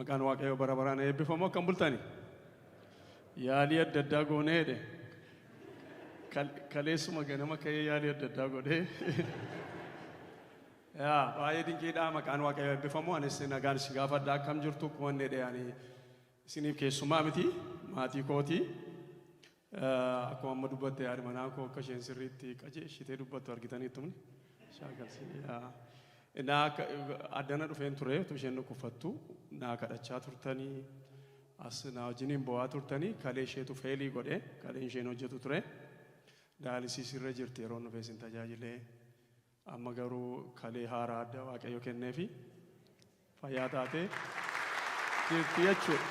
Maqaan Waaqayyoo bara baraan eebbifamu akkam bultani? Yaalii adda addaa goonee jedhe. Kaleessuma ganama ka'ee yaalii adda addaa godhee. Yaa baay'ee dinqiidha maqaan Waaqayyoo eebbifamu. Anis nagaan isin gaafadha akkam jirtu akkuma inni jedhe ani isiniif keessumaa miti maatii kooti. Akkuma amma dubbatte haadhi manaa koo akka isheen sirriitti qajeelchitee dubbattu argitaniittumni. Shaakalsi. Naa akka addana dhufeen ture utuu isheen dhukkubfattu naa kadhachaa turtanii as naa wajjiniin bo'aa turtanii kalee isheetu feelii godhe kaleen isheen hojjetu ture. Daalisiis irra jirti yeroo dhufee isin tajaajilee amma garuu kalee haaraa adda Waaqayyo kenneefi fayyaa taatee jirti jechuudha.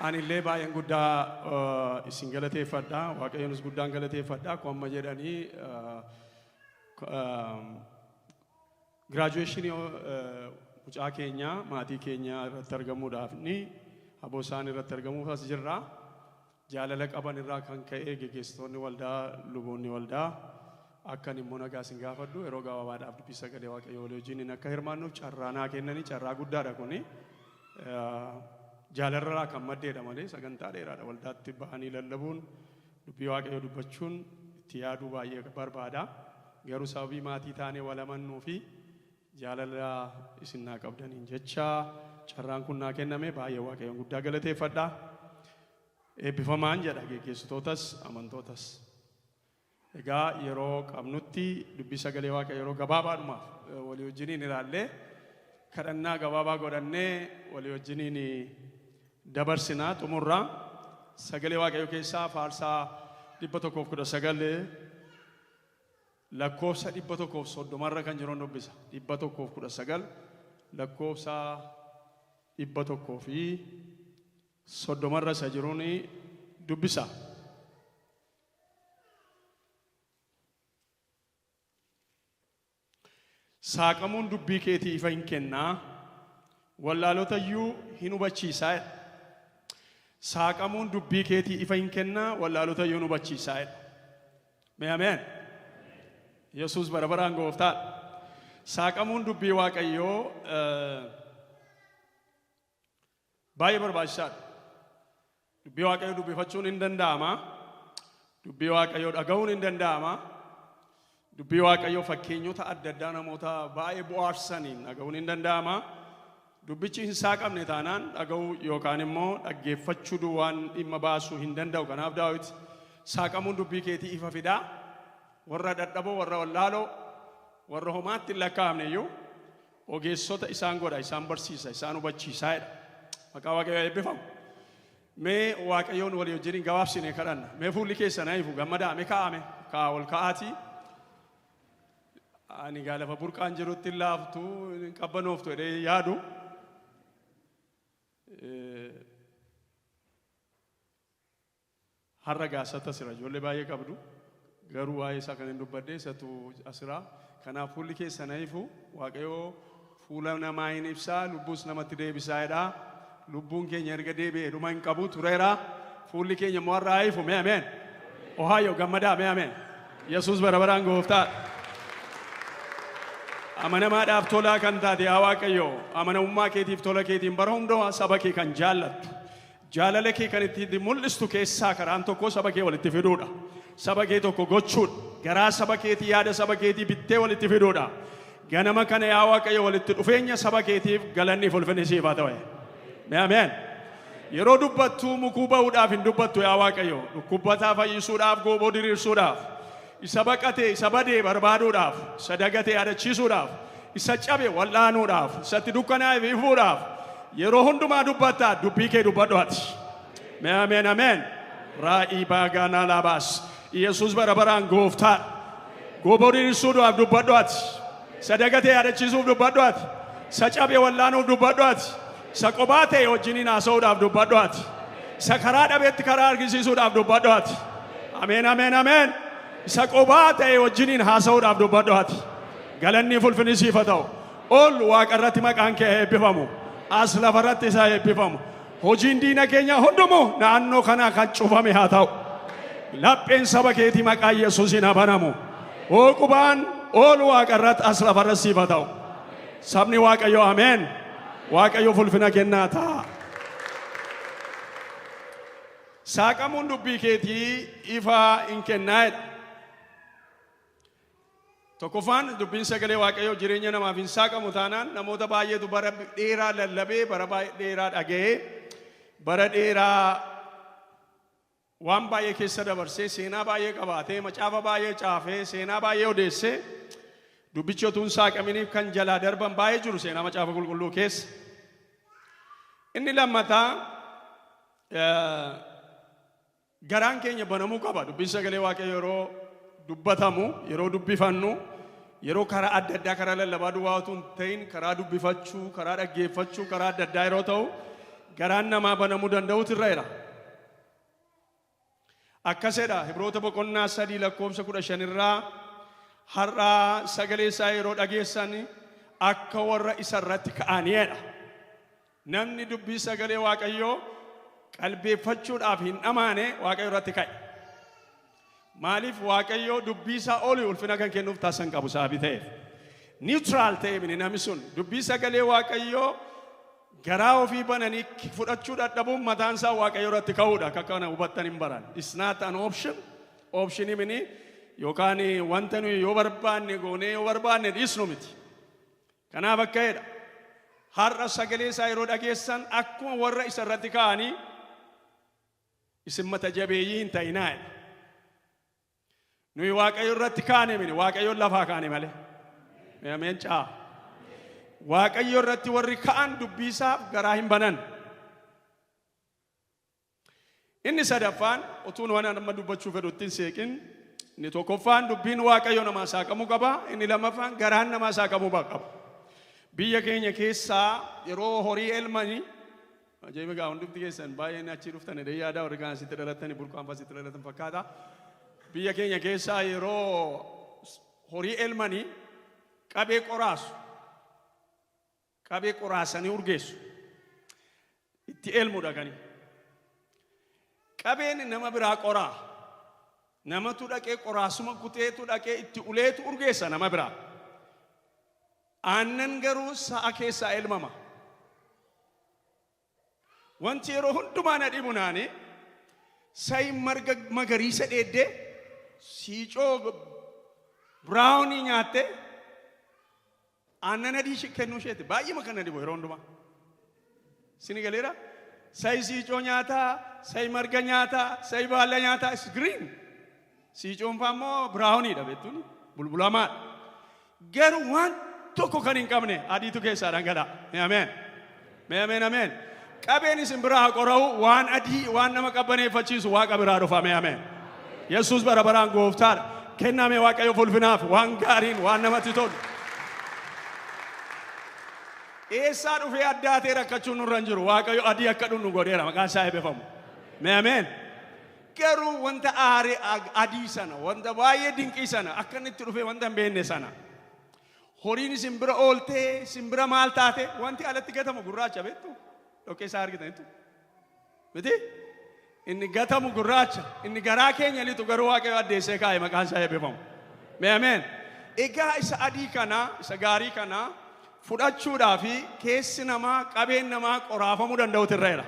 Ani illee baay'een guddaa isin galateeffadha. Waaqayyonis guddaan galateeffadha. Akkuma amma jedhanii giraajuweeshinii mucaa keenyaa maatii keenyaa irratti argamuudhaaf ni aboo isaan irratti argamuuf as jirra. Jaalala qaban irraa kan ka'e geggeessitoonni waldaa, luboonni waldaa akkan immoo nagaa isin gaafadhu yeroo gabaabaadhaaf dubbii sagalee Waaqayyoo walii wajjiniin akka hirmaannuuf carraa naa kennanii carraa guddaadha kuni. Jaalarraa kan maddeedha malee sagantaa dheeraadha waldaatti ba'anii lallabuun dubbii Waaqayyoo dubbachuun itti yaaduu baay'ee barbaada. Garuu sababii maatii taanee wal amannuu fi jaalala isin naa qabdaniin jecha carraan kun naa kenname baay'ee Waaqayyoon guddaa galateeffadha. Eebbifamaan jedha geggeessitootas amantootas. Egaa yeroo qabnutti dubbii sagalee Waaqayyoo yeroo gabaabaadhumaaf walii wajjiniin ilaallee kadhannaa gabaabaa godhannee walii wajjiniin dabarsinaa xumurraa sagalee Waaqayyoo keessaa faarsaa 119 lakkoofsa 130 irra kan jiru dubbisa. 119 lakkoofsa 130 irra isa jiruun dubbisa. Saaqamuun dubbii keetii ifa hin kennaa, wallaalota iyyuu hin hubachiisaa jedha. Saaqamuun dubbii keetii ifa hin kennaa, wallaalota iyyuu hin hubachiisaa jedha. Mee ameen. Yesuus bara baraan gooftaadha. Saaqamuun dubbii Waaqayyoo baay'ee barbaachisaadha. Dubbii Waaqayyoo dubbifachuun hin danda'ama. Dubbii Waaqayyoo dhaga'uun hin danda'ama. Dubbii Waaqayyoo fakkeenyota adda addaa namoota baay'ee bu'aarsaniin dhaga'uun hin danda'ama. Dubbichi hin saaqamne taanaan dhaga'uu yookaan immoo dhaggeeffachuu duwwaan dhimma baasuu hin danda'u. Kanaaf Daawit saaqamuun dubbii keetii ifa fidaa. Warra dadhaboo, warra wallaaloo, warra homaatti hin lakkaa'amne iyyuu ogeessota isaan godha, isaan barsiisa, isaan hubachiisaa jedha. Maqaa Waaqayyoo eebbifamu. Mee Waaqayyoon walii wajjiniin gabaabsine kadhanna. Mee fuulli keessan haa ifu gammadaa mee kaa'ame ka'a ol ka'aatii. Ani gaa lafa burqaan jirutti hin laaftu hin qabbanooftu jedhee yaadu. Har'a gaa isatu asira ijoollee baay'ee qabdu garuu waa'ee isaa kan hin dubbadhe isatu asira kanaaf fuulli keessan haa ifu Waaqayyo fuula namaa hin ibsaa lubbuus namatti deebisaa jedha lubbuun keenya erga deebi'e dhuma hin qabu tureera fuulli keenya immoo har'a haa ifu mee ameen Ohio gammadaa mee ameen Yesuus bara baraan gooftaa amanamaadhaaf tolaa kan taate yaa Waaqayyo amanamummaa keetiif tola keetiin bara hundumaa saba kee kan jaallattu Jaalala kee kan ittiin mul'istu keessaa karaan tokko saba kee walitti fiduudha. Saba kee tokko gochuudha. Garaa saba keetii yaada saba keetii bittee walitti fiduudha. Ganama kana yaa Waaqayyo walitti dhufeenya saba keetiif galanni fi ulfinni siif haa ta'u. Mee ameen. Yeroo dubbattu mukuu ba'uudhaaf hin dubbattu yaa Waaqayyo. Dhukkubbataa fayyisuudhaaf, gooboo diriirsuudhaaf, isa baqate, isa badee barbaaduudhaaf, isa dagate yaadachiisuudhaaf, isa cabe wal'aanuudhaaf, isatti dukkanaa'eef ifuudhaaf yeroo hundumaa dubbatta dubbii kee dubbadhu ati. Mee ameen ameen. Raa'ii baagaanaa laabaas. Yesuus bara baraan gooftaadha. Gooboo diriirsuudhaaf dubbadhu ati. Isa dagate yaadachiisuuf dubbadhu ati. Isa cabe wal'aanuuf dubbadhu ati. Isa qobaa ta'e wajjiniin haasa'uudhaaf dubbadhu ati. Isa karaa dhabeetti karaa argisiisuudhaaf dubbadhu ati. Ameen ameen ameen. Isa qobaa ta'e wajjiniin haasa'uudhaaf dubbadhu ati. Galanni fi ulfinni siif haa ta'u. Ol waaqa irratti maqaan kee haa eebbifamu. As lafa irratti isaa eebbifamu. Hojiin diina keenyaa hundumuu naannoo kanaa kan cufame haa ta'u. Lapheen saba keetii maqaa Yesuusiin haa banamu. Hooqubaan ol waaqa irratti as lafa irratti siif haa ta'u. Sabni Waaqayyoo ameen. Waaqayyoof ulfina kennaa ta'a. Saaqamuun dubbii keetii ifa in kennaa jedha. Tokkoffaan, dubbiin sagalee Waaqayyoo jireenya namaaf hin saaqamu taanaan, namoota baay'eetu bara dheeraa lallabee, bara dheeraa dhaga'ee, bara dheeraa waan baay'ee keessa dabarsee, seenaa baay'ee qabaatee, macaafa baay'ee caafee, seenaa baay'ee odeessee, dubbichi utuu hin saaqaminiif kan jalaa darban baay'ee jiru seenaa Macaafa Qulqulluu keessa. Inni lammataa, garaan keenya banamuu qaba. Dubbiin sagalee Waaqayyoo yeroo dubbatamu, yeroo dubbifannu, yeroo karaa adda addaa, karaa lallabaa duwwaa utuu hin ta'in, karaa dubbifachuu, karaa dhaggeeffachuu, karaa adda addaa yeroo ta'u, garaan namaa banamuu danda'utu irra jira. Akkasidha Hibroota boqonnaa 3 lakkoofsa 15 irraa, "Har'aa sagalee isaa yeroo dhageessan akka warra isa irratti ka'aniidha." Namni dubbii sagalee Waaqayyoo qalbeeffachuudhaaf hin dhamaane Waaqayyo irratti ka'e. Maaliif? Waaqayyoo dubbii isaa olii ulfina kan kennuuf taasisan qabu sababii ta'eef. Neutral ta'e mini namni sun. Dubbii sagalee Waaqayyoo garaa ofii bananii fudhachuu dadhabuun mataan isaa Waaqayyo irratti ka'uudha. Akka kana hubattan hin baran. It's not an option. Optionii mini yookaan wanta nuyi yoo barbaanne goonee yoo barbaanne dhiisnu miti. Kanaaf akka jedha. "Har'a sagalee isaa yeroo dhageessan akkuma warra isa irratti ka'anii isin mata jabeeyyii hin ta'inaa" jedha. Nuyi Waaqayyo irratti kaane mini, Waaqayyoon lafaa kaane malee. Ameen caa. Waaqayyo irratti warri ka'an dubbii isaaf garaa hin banan. Inni sadaffaan, utuun waan amma dubbachuu fedhutti hin seeqin, inni tokkoffaan dubbiin Waaqayyo namaa saaqamuu qaba. Inni lammaffaan garaan namaa saaqamuu qaba. Biyya keenya keessaa yeroo horii elmanii, ajaa'iba gaa, hundumti keessan baay'een achii dhuftan jedhee yaada, warri kaan asitti dhalattanii burqaan asitti dhalatan fakkaata. Biyya keenya keessaa yeroo horii elmanii qabee qoraasu. Qabee qoraasanii urgeessu. Itti elmu dhaqanii. Qabeen nama biraa qoraa. Namatu dhaqee qoraasuma kuteetu dhaqee itti uleetu urgeessa nama biraa. Aannan garuu sa'a keessaa elmama. Wanti yeroo hundumaa na dhibu naani, sa'i marga magariisa dheeddee, siicoo brownii nyaattee, aannan adii kennuu isheeti. Baay'ee kan na dhibu yeroo hundumaa. Sini galeera? Sa'i siicoo nyaataa, sa'i marga nyaataa, sa'i baala nyaataa, is green. Siicoon faa immoo browniidha beektuuni, bulbulamaadha. Garuu waan tokko kan hin qabne adiitu keessaa dhangala'a. Mee ameen. Mee ameen ameen. Qabeen isin biraa qora'u, waan adii waan nama qabbaneeffachiisu Waaqa biraa dhufa. Mee ameen. Yesuus bara baraan gooftaadha. Kenname Waaqayyo fulfinaaf waan gaariin waan namatti tolu. Eessaa dhufee addaatee rakkachuun nurra hin jiru. Waaqayyo adii akka dhunnu godheera, maqaan isaa eebbifamu. Mee ameen. Garuu wanta aaree adii sana, wanta baay'ee dinqii sana, akka inni itti dhufee wanta hin beekne sana. Horiin isin bira ooltee, isin bira maal taate, wanti alatti gatamu gurraacha beektu. Dhoqqee isaa argitanitu. Miti? Inni gatamu gurraacha, inni garaa keenya lixu garuu Waaqayyo addeessee kaa'e, maqaan isaa eebbifamu. Mee ameen. Egaa isa adii kana, isa gaarii kana fudhachuudhaa fi keessi namaa, qabeen namaa qoraafamuu danda'utu irra jira.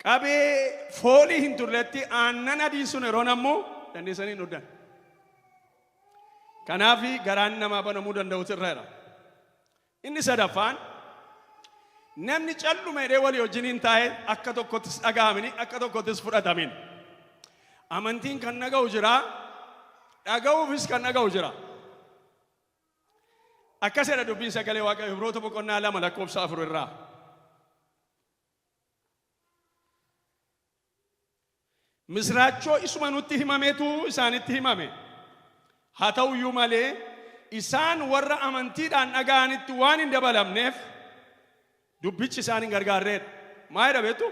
Qabee foolii hin turretti aannan adiin sun yeroo nammu dandeessanii hin dhugdan. Kanaaf garaan namaa banamuu danda'utu irra jira. Inni sadaffaan, namni calluma jedhee walii wajjin hin taa'e akka tokkottis dhaga'amini, akka tokkottis fudhatamin. Amantiin kan dhaga'u jira, dhaga'uufis kan dhaga'u jira. Akkas jedha dubbiin sagalee Waaqayyo Ibroota boqonnaa 2 lakkoofsa 4 irraa. "Misraachoo isuma nutti himametu isaanitti himame. Haa ta'uyyuu malee isaan warra amantiidhaan dhaga'anitti waan hin dabalamneef dubbichi isaan hin gargaarreedha." Maa jedha beektu?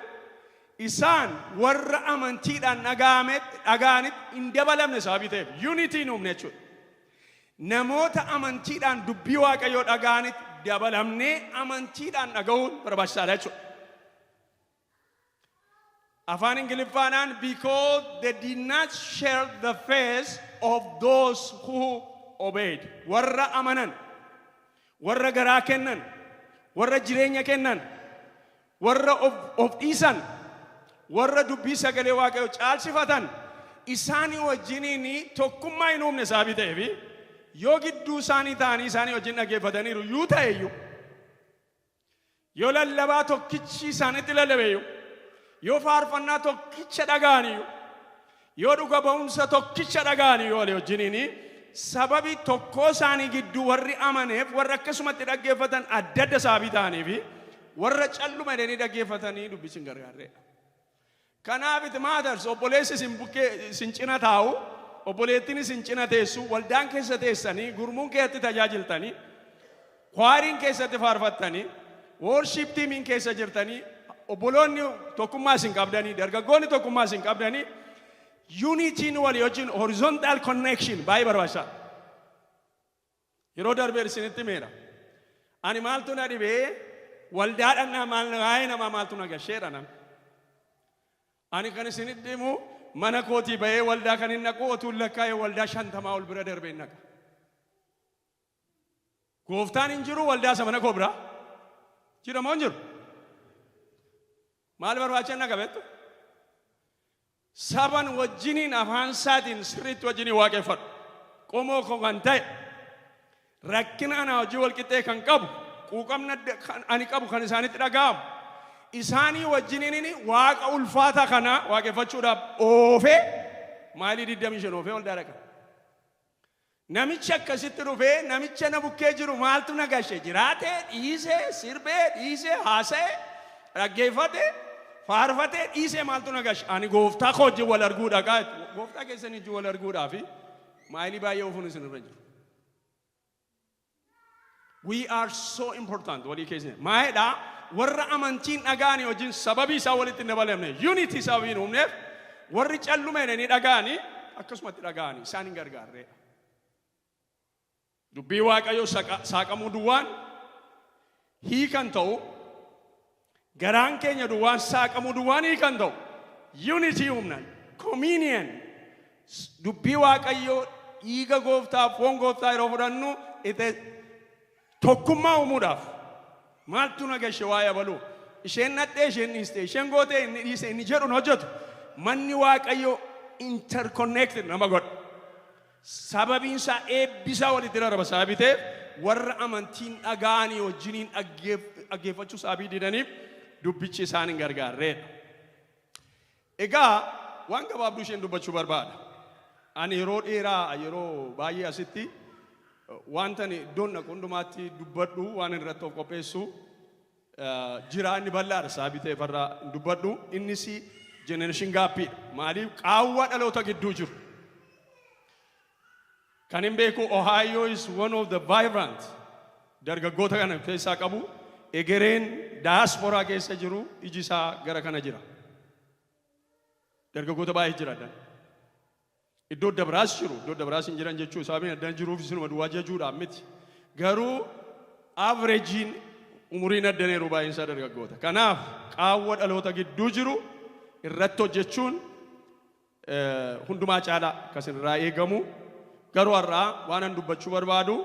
Isaan warra amantiidhaan dhaga'anitti hin dabalamne sababii ta'eef, unity hin uumne jechuudha. Namoota amantiidhaan dubbii Waaqayyoo dhaga'anitti dabalamnee amantiidhaan dhaga'uun barbaachisaadha jechuudha. Afaan Ingiliffaadhaan, "Because they did not share the faith of those who obeyed." Warra amanan, warra garaa kennan, Warra jireenya kennan, warra of dhiisan, warra dubbii sagalee Waaqayyoo caalsifatan isaanii wajjiniin tokkummaa hin uumne sababii ta'eefi, yoo gidduu isaanii ta'anii isaanii wajjin dhaggeeffataniiru yuu ta'eyyuu, yoo lallabaa tokkichi isaanitti lallabeeyyuu, yoo faarfannaa tokkicha dhaga'aniyyuu, yoo dhuga ba'umsa tokkicha dhaga'aniyyuu, walii wajjiniin sababii tokkoo isaanii gidduu warri amaneef warra akkasumatti dhaggeeffatan adda adda sababii ta'aniifi, warra calluma jedhanii dhaggeeffatanii dubbichi hin gargaarreedha. Kanaaf it matters. Obboleessi isin bukkee isin cina taa'u, obboleettiin isin cina teessu, waldaan keessa teessanii, gurmuun keessatti tajaajiltanii, choiriin keessatti faarfattanii, worship teamiin keessa jirtanii, obboloonni tokkummaa isin qabdanii, dargaggoonni tokkummaa isin qabdanii, unityn walii wajjin, horizontal connection baay'ee barbaachisaadha. Yeroo darbee isinitti himeera. Ani maaltu na dhibee waldaa dhannaa, maal waa'ee namaa maaltu na gasheedha nam. Ani kan isinitti himu, mana kootii bahee waldaa kan hin dhaqu otuu lakkaa'ee waldaa 50 ol bira darbee hin dhaqa. Gooftaan hin jiru waldaa isa mana koo bira. Jira moo hin jiru? Maal barbaachan dhaqa beektu? Saban wajjiniin afaan isaatiin sirriitti wajjiniin waaqeffadhu. Qomoo koo kan ta'e, rakkina ana hojii wal qixxee kan qabu, quuqamna kan ani qabu kan isaanitti dhaga'amu. Isaanii wajjiniin waaqa ulfaata kana waaqeffachuudhaaf oofee maayilii 25 oofee waldaa dhaqa. Namichi akkasitti dhufee namicha na bukkee jiru maaltu na gashe? Jiraatee dhiisee, sirbee dhiisee, haasa'ee, dhaggeeffate, faarfatee dhiisee, maaltu na gashe? Ani gooftaa koo wajjin wal arguu dhaqaa. Gooftaa keessan wajjin wal arguudhaaf maayilii baay'ee oofuun isin irra jiru. We are so important walii keessa. Maayidhaa warra amantiin dhaga'anii wajjin sababii isaa walitti hin dabalamne, unity sababii hin uumneef, warri calluma jedhanii dhaga'anii akkasumatti dhaga'anii isaan hin gargaarreedha. Dubbii Waaqayyoo saaqamuu duwwaan hiikan ta'u, garaan keenya duwwaan saaqamuu duwwaan hiikan ta'u, unity humna communion, dubbii Waaqayyoo, dhiiga gooftaa, foon gooftaa yeroo fudhannu tokkummaa uumuudhaaf. Maaltu na gashe waa'ee abaluu? Isheen nadhee, isheen dhiiste, isheen gootee, inni dhiise, inni jedhu hin hojjetu. Manni Waaqayyoo interconnected nama godha. Sababiin isaa eebbisaa walitti rarraba sababii ta'eef, warra amantiin dhaga'anii wajjiniin dhaggeeffachuu sababii didaniif dubbichi isaan hin gargaarreedha. Egaa waan gabaabduu isheen dubbachuu barbaada. Ani yeroo dheeraa, yeroo baay'ee asitti wanta ani iddoon dhaqu hundumaatti dubbadhu, waan irratti of qopheessu jira. Inni bal'aadha sababii ta'eef irraa hin dubbadhu. Innis generation gapiidha. Maaliif? Qaawwa dhaloota gidduu jiru. Kan hin beeku, Ohio is one of the vibrant dargaggoota kana keessaa qabu. Egereen diaspora keessa jiru iji isaa gara kana jira. Dargaggoota baay'ee jira addan. Iddoo dabiraas jiru, iddoo dabiraas hin jiran jechuu sababiin addan jiruuf isinuma duwwaa jajuudhaan miti. Garuu averageiin umuriin addaneeru baay'een isaa dargaggoota. Kanaaf qaawwa dhaloota gidduu jiru irratti hojjechuun hundumaa caalaa akkasin irraa eegamu. Garuu har'aa waan an dubbachuu barbaadu,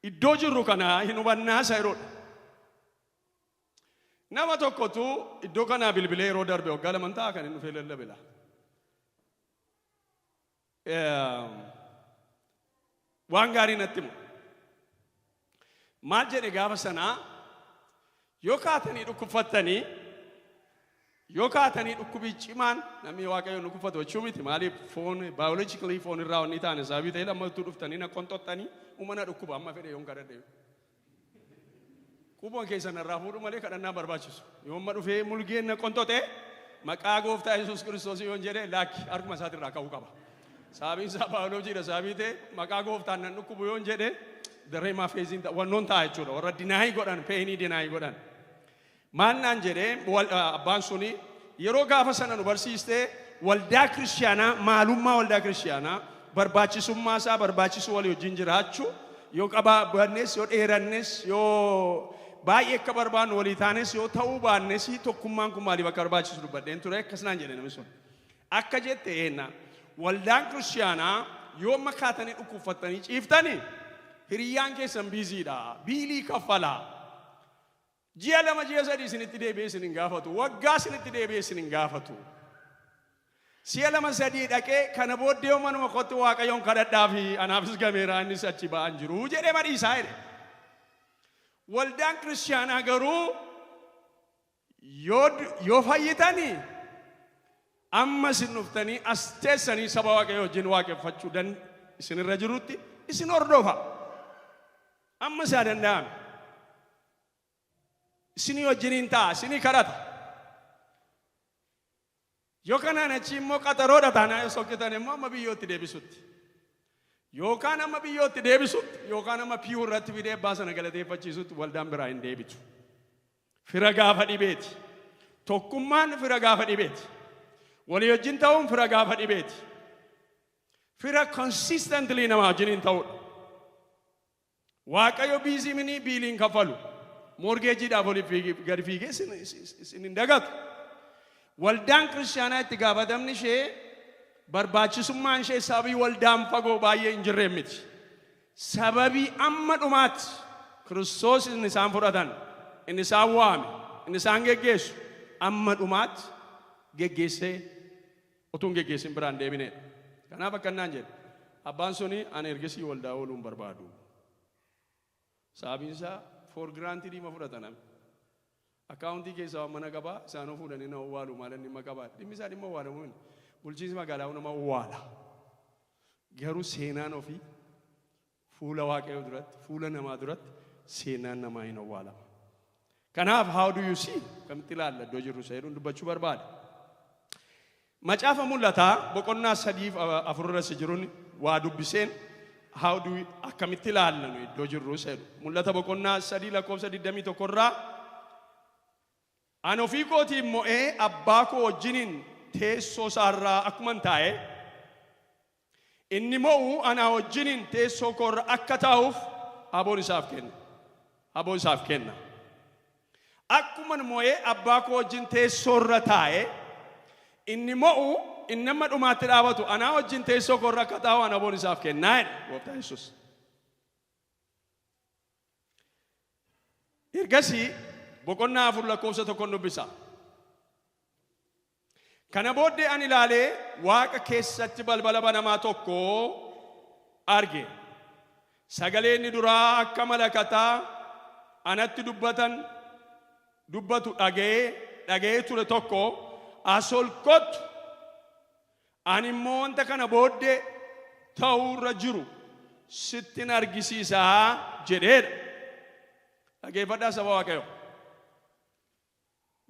iddoo jirru kana hin hubannaa isa yeroodha. Nama tokkotu iddoo kanaa bilbilee yeroo darbe, waggaa 2 ta'a kan inni dhufee lallabila. Waan gaarii natti himu. Maal jedhe gaafa sanaa? Yoo kaatanii dhukkubfattanii, yoo kaatanii dhukkubii cimaan, namni Waaqayyoon dhukkubfatu jechuu miti, maaliif foon biologically foon irraa wanni taane sababii ta'e, lammattuu dhuftanii na qonxoxxanii uumana dhukkuba amma fedhe yoon kadhadhe. Qubuma keessan irraa fuudhu malee kadhannaa barbaachisu. Yoo amma dhufee mulgeen na qonxoxe, maqaa gooftaa Yesuus Kiristoos yoon jedhe, laakki, harkuma isaatirraa ka'uu qaba. Sababiin isaa baayoloojiidha sababii ta'e, maqaa gooftaan nan dhukkubu yoon jedhe, daree feeziin wannoon ta'a jechuudha. Warra deny godhan, painii deny godhan. Maal naan jedhee abbaan suni? Yeroo gaafa sana nu barsiistee waldaa kiristiyaanaa, maalummaa waldaa kiristiyaanaa, barbaachisummaa isaa, barbaachisuu walii wajjin jiraachuu, yoo qabaa baannes, yoo dheerannes, yoo baay'ee akka barbaannu walii taanes, yoo ta'uu baannes, tokkummaan kun maaliif akka barbaachisu dubbadheen ture. Akkas naan jedhe namni sun. Akka jette eenna waldaan kiristiyaanaa yoo makaatanii dhukkubfattanii ciiftanii, hiriyyaan keessan busydha, billii kaffalaa. Ji'a 2, ji'a 3 isinitti deebi'ee isin hin gaafatu. Waggaa isinitti deebi'ee isin hin gaafatu. Si'a 2, 3 dhaqee kana booddee yoo manuma kootti Waaqayyoon kadhadhaa fi anaafis gameeraa, innis achi ba'an jiru jedhee madhiisaa jedhe. Waldaan kiristaanaa garuu yoo fayyitanii amma isin dhuftanii as teessanii saba Waaqayyoo wajjin waaqeffachuu dan isinirra jirutti isin hordofa. Amma isaa danda'ame. Isinii wajjiniin ta'a, isinii kadhata. Yoo kanaan achi immoo qaxaroodha taanaa yoo sokkitan immoo amma biyyootti deebisutti. Yookaan amma biyyootti deebisutti, yookaan amma piyuu irratti fidee abbaa sana galateeffachiisutti waldaan biraa hin deebitu. Fira gaafa dhibeeti. Tokkummaan fira gaafa dhibeeti. Walii wajjin ta'uun fira gaafa dhibeeti. Fira consistently nama wajjiniin ta'uudha. Waaqayyo busy minii biiliin kaffalu. Mortgageiidhaaf olii gadi fiigee isin hin dagatu. Waldaan kiristaanaa itti gaafatamni ishee, barbaachisummaan ishee sababii waldaan fagoo baay'ee hin jirreen miti. Sababii amma dhumaatti Kiristoos inni isaan fudhatan, inni isaan waame, inni isaan geggeessu amma dhumaatti geggeessee utuu hin geggeessin biraan deebinedha. Kanaaf akkannaan jedhe. Abbaan suni ani ergasii waldaa ooluu hin barbaadu. Sababiin isaa for granted ma fudhata namni. Accountii keessaa waan mana qabaa isaanoo fuudhanii na owwaalu, maal inni dhimma qabaa. Dhimmi isaa dhimma owwaalamuu miti. Bulchiinsi magaalaa nama owwaala. Garuu seenaan ofii fuula Waaqayyoo duratti, fuula namaa duratti seenaan namaa hin owwaalama. Kanaaf how do you see? Kamitti ilaalla iddoo jirru isa jedhuun dubbachuu barbaada. Macaafa Mul'ataa boqonnaa 3f 4 irra si jiruun waa dubbiseen how do we, akkamitti ilaalla nu iddoo jirru isa jedhu. Mul'ata boqonnaa 3 lakkoofsa 21 irraa, "Ani ofii kootiin mo'ee abbaa koo wajjiniin teessoo isaarraa akkuman taa'e, inni mo'u anaa wajjiniin teessoo koorra akka taa'uuf aboon isaaf kenna. Aboo isaaf kenna." Akkuman mo'ee abbaa koo wajjin teessoo irra taa'e, inni mo'u, inni amma dhumaatti dhaabatu anaa wajjin teessoo koorra akka taa'u an aboon isaaf kennaa jedhe Gooftaa Yesuus. Ergasii boqonnaa 4 lakkoofsa 1n dubbisa. "Kana booddee ani ilaalee waaqa keessatti balbala banamaa tokko arge. Sagalee inni duraa akka malakataa anatti dubbatu dhaga'ee ture tokko, 'As ol kottu, ani immoo wanta kana booddee ta'uu irra jiru sittin argisiisaa' jedheedha." Dhageeffadhaa, saba Waaqayyoo.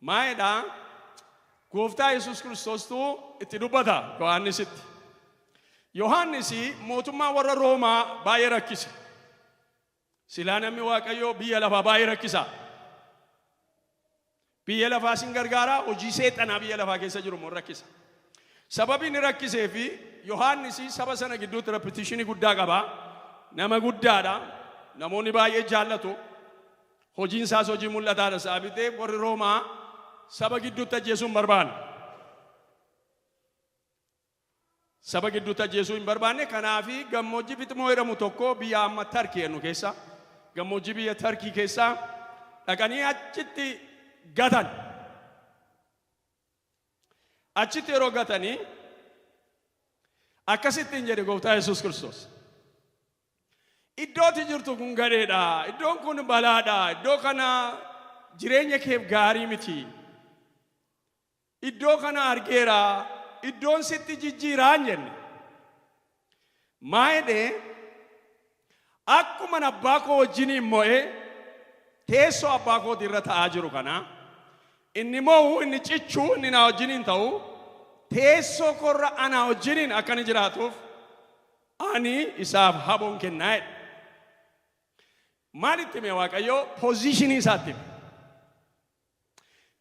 Maayedhaa? Gooftaa Yesuus Kiristoostuu itti dubbata Yohaannisitti. Yohaannis mootummaa warra Roomaa baay'ee rakkise. Silaa namni Waaqayyoo biyya lafaa baay'ee rakkisa. Biyya lafaa sin gargaaraa, hojii seexanaa biyya lafaa keessa jiru immoo rakkisa. Sababi inni rakkisee fi Yohaannis saba sana gidduutti reputationii guddaa qaba. Nama guddaadha. Namoonni baay'ee jaallatu. Hojiin isaas hojii mul'ataadha. Sababii ta'eef warri Roomaa saba gidduutti ajjeesuu hin barbaanne. Saba gidduutti ajjeesuu hin barbaanne. Kanaafi gammoojjii Fixmoo jedhamu tokko biyya amma Tarkii jennu keessa, gammoojjii biyya Tarkii keessa dhaqanii achitti gatan. Achitti yeroo gatanii akkasittiin jedhe Gooftaa Yesuus Kiristoos. "Iddooti jirtu kun gadheedha. Iddoon kun balaadha. Iddoo kana jireenya keef gaarii miti. Iddoo kana argeera. Iddoon sitti jijjiiraa" hin jenne. Maa jedhee? "Akkuma abbaa koo wajjiniin mo'ee teessoo abbaa kootii irra ta'aa jiru kana, inni mo'u, inni cichuu, inni naa wajjiniin ta'u teessoo koorra anaa wajjiniin akka inni jiraatuuf ani isaaf haboon kennaa" jedhe. Maalitti hime Waaqayyoo? Positionii isaatti hime.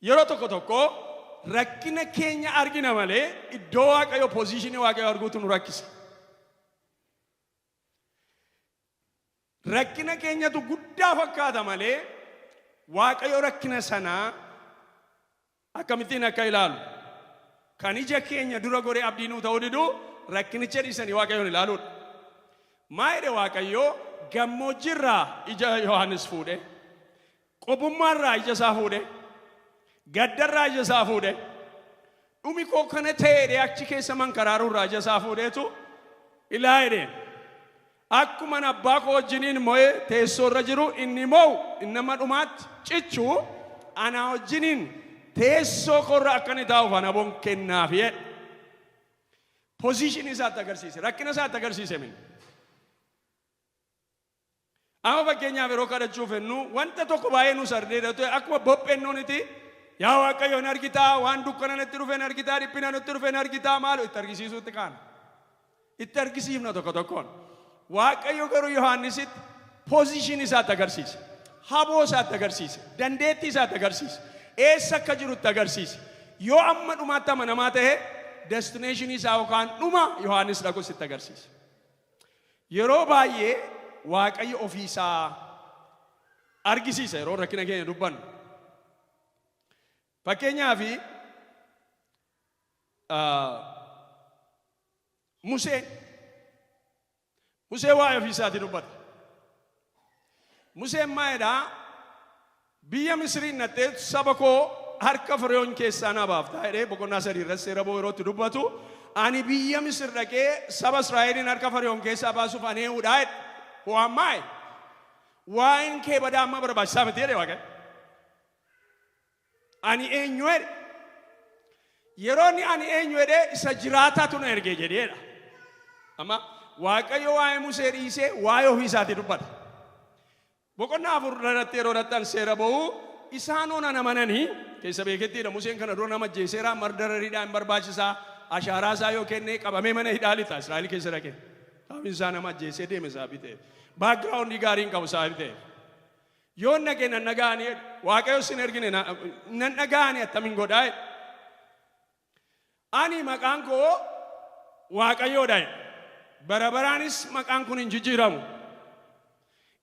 Yeroo tokko tokko rakkina keenya argina malee iddoo Waaqayyoo, positionii Waaqayyoo arguutu nu rakkisa. Rakkina keenyatu guddaa fakkaata malee Waaqayyo rakkina sanaa akkamittiin akka ilaalu, kan ija keenya dura goree abdii nuu ta'uu didu rakkinicha dhiisanii Waaqayyoon ilaaluudha. Maa jedhe Waaqayyoo? Gammoojjiirraa ija Yohaannis fuudhe. Qobummaarraa ija isaa fuudhe, gaddarraa ija isaa fuudhe, dhumi koo kana ta'ee achi keessa mankaraaruurraa ija isaa fuudheetu ilaa jedheen. Akkuma abbaa koo wajjiniin mo'ee teessoo irra jiru, inni mo'u, inni nama dhumaatti cichu, ana wajjiniin teessoo koorra akka inni taa'uuf ana boon kennaafi jedhe. Position isaatti agarsiise, rakkina isaatti agarsiise min. Amma fakkeenyaaf yeroo kadhachuuf jennu wanta tokko baay'ee nu sardee ta'e, akkuma bophennuuniti, "Yaa Waaqayyo, hin argitaa, waan dukkana natti dhufe hin argitaa, dhiphina natti dhufe hin argitaa," maaloo itti argisiisuutti kaana. Itti argisiifna tokko tokkoon. Waaqayyo garuu Yohaannisitti position isaatti agarsiise. Haboo isaatti agarsiise. Dandeettii isaatti agarsiise. Eessa akka jiru itti agarsiise. Yoo amma dhumaatti amanamaa ta'e, destination isaa yookaan dhuma Yohaannis dhaqus itti agarsiise. Yeroo baay'ee Waaqayyo ofii isaa argisiisa yeroo rakkina keenya dubbannu. Fakkeenyaaf, Museen waa'ee ofii isaatii dubbata. Museen maayedhaa? "Biyya Misiriin nattee saba koo harka Firiyoon keessaa na baaftaa," jedhee boqonnaa 3 irratti seera ba'uu yeroo itti dubbatu, "Ani biyya Misir dhaqee saba Israa'eliin harka Firiyoon keessaa baasuuf ani eenyudha?" jedhe. Waan maaye? "Waa'een kee badaa amma barbaachisaa miti," jedhe Waaqayyo. "Ani eenyu?" jedhe. Yeroo inni "ani eenyu" jedhee, "Isa jiraataatu na erge," jedheedha. Amma Waaqayyo waa'ee Musee dhiisee waa'ee ofii isaatii dubbata. Boqonnaa 4 irratti yeroo dhaqxan, seera ba'uu, isaan ona namananii keessa beekettiidha. Museen kana dura nama ajjeeseera, murdereriidhaan hin barbaachisaa. Ashaaraa isaa yoo kennee qabamee mana hidhaa lixa Israa'el keessa dhaqe. Sababiin isaa nama ajjeesee deeme sababii ta'eef. Background gaarii hin qabu sababii ta'eef. "Yoo dhaqe nan dhaga'anii, Waaqayyo sin ergine nan dhaga'anii, attamiin godhaa?" jedhe. "Ani maqaan koo Waaqayyoodha. Bara baraanis maqaan kun hin jijjiiramu.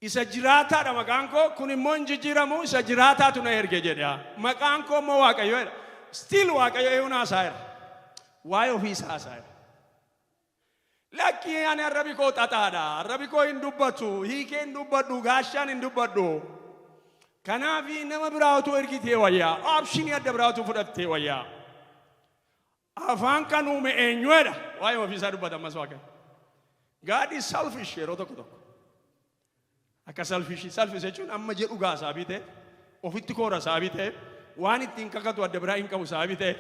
Isa jiraataadha maqaan koo kun immoo hin jijjiiramu, isa jiraataatu na erge," jedha. "Maqaan koo immoo Waaqayyoodha." Still Waaqayyo eeyyuu haasa'eera. Waa'ee ofii isaa haasa'eera. "Lakkii, ani arrabi koo xaxaadha. Arrabi koo hin dubbatu. Hiikee hin dubbadhu. Gaashaan hin dubbadhu. Kanaaf nama biraatu ergitee wayyaa. Option adda biraatu fudhattee wayyaa. Afaan kan uume eenyuudha?" Waa'ee ofii isaa dubbata ammas Waaqayyo. God is selfish yeroo tokko tokko. Akka selfish, selfish jechuun amma jedhu gaa sababii ta'e, ofitti koora sababii ta'e, waan ittiin kakatu adda biraa hin qabu sababii ta'e.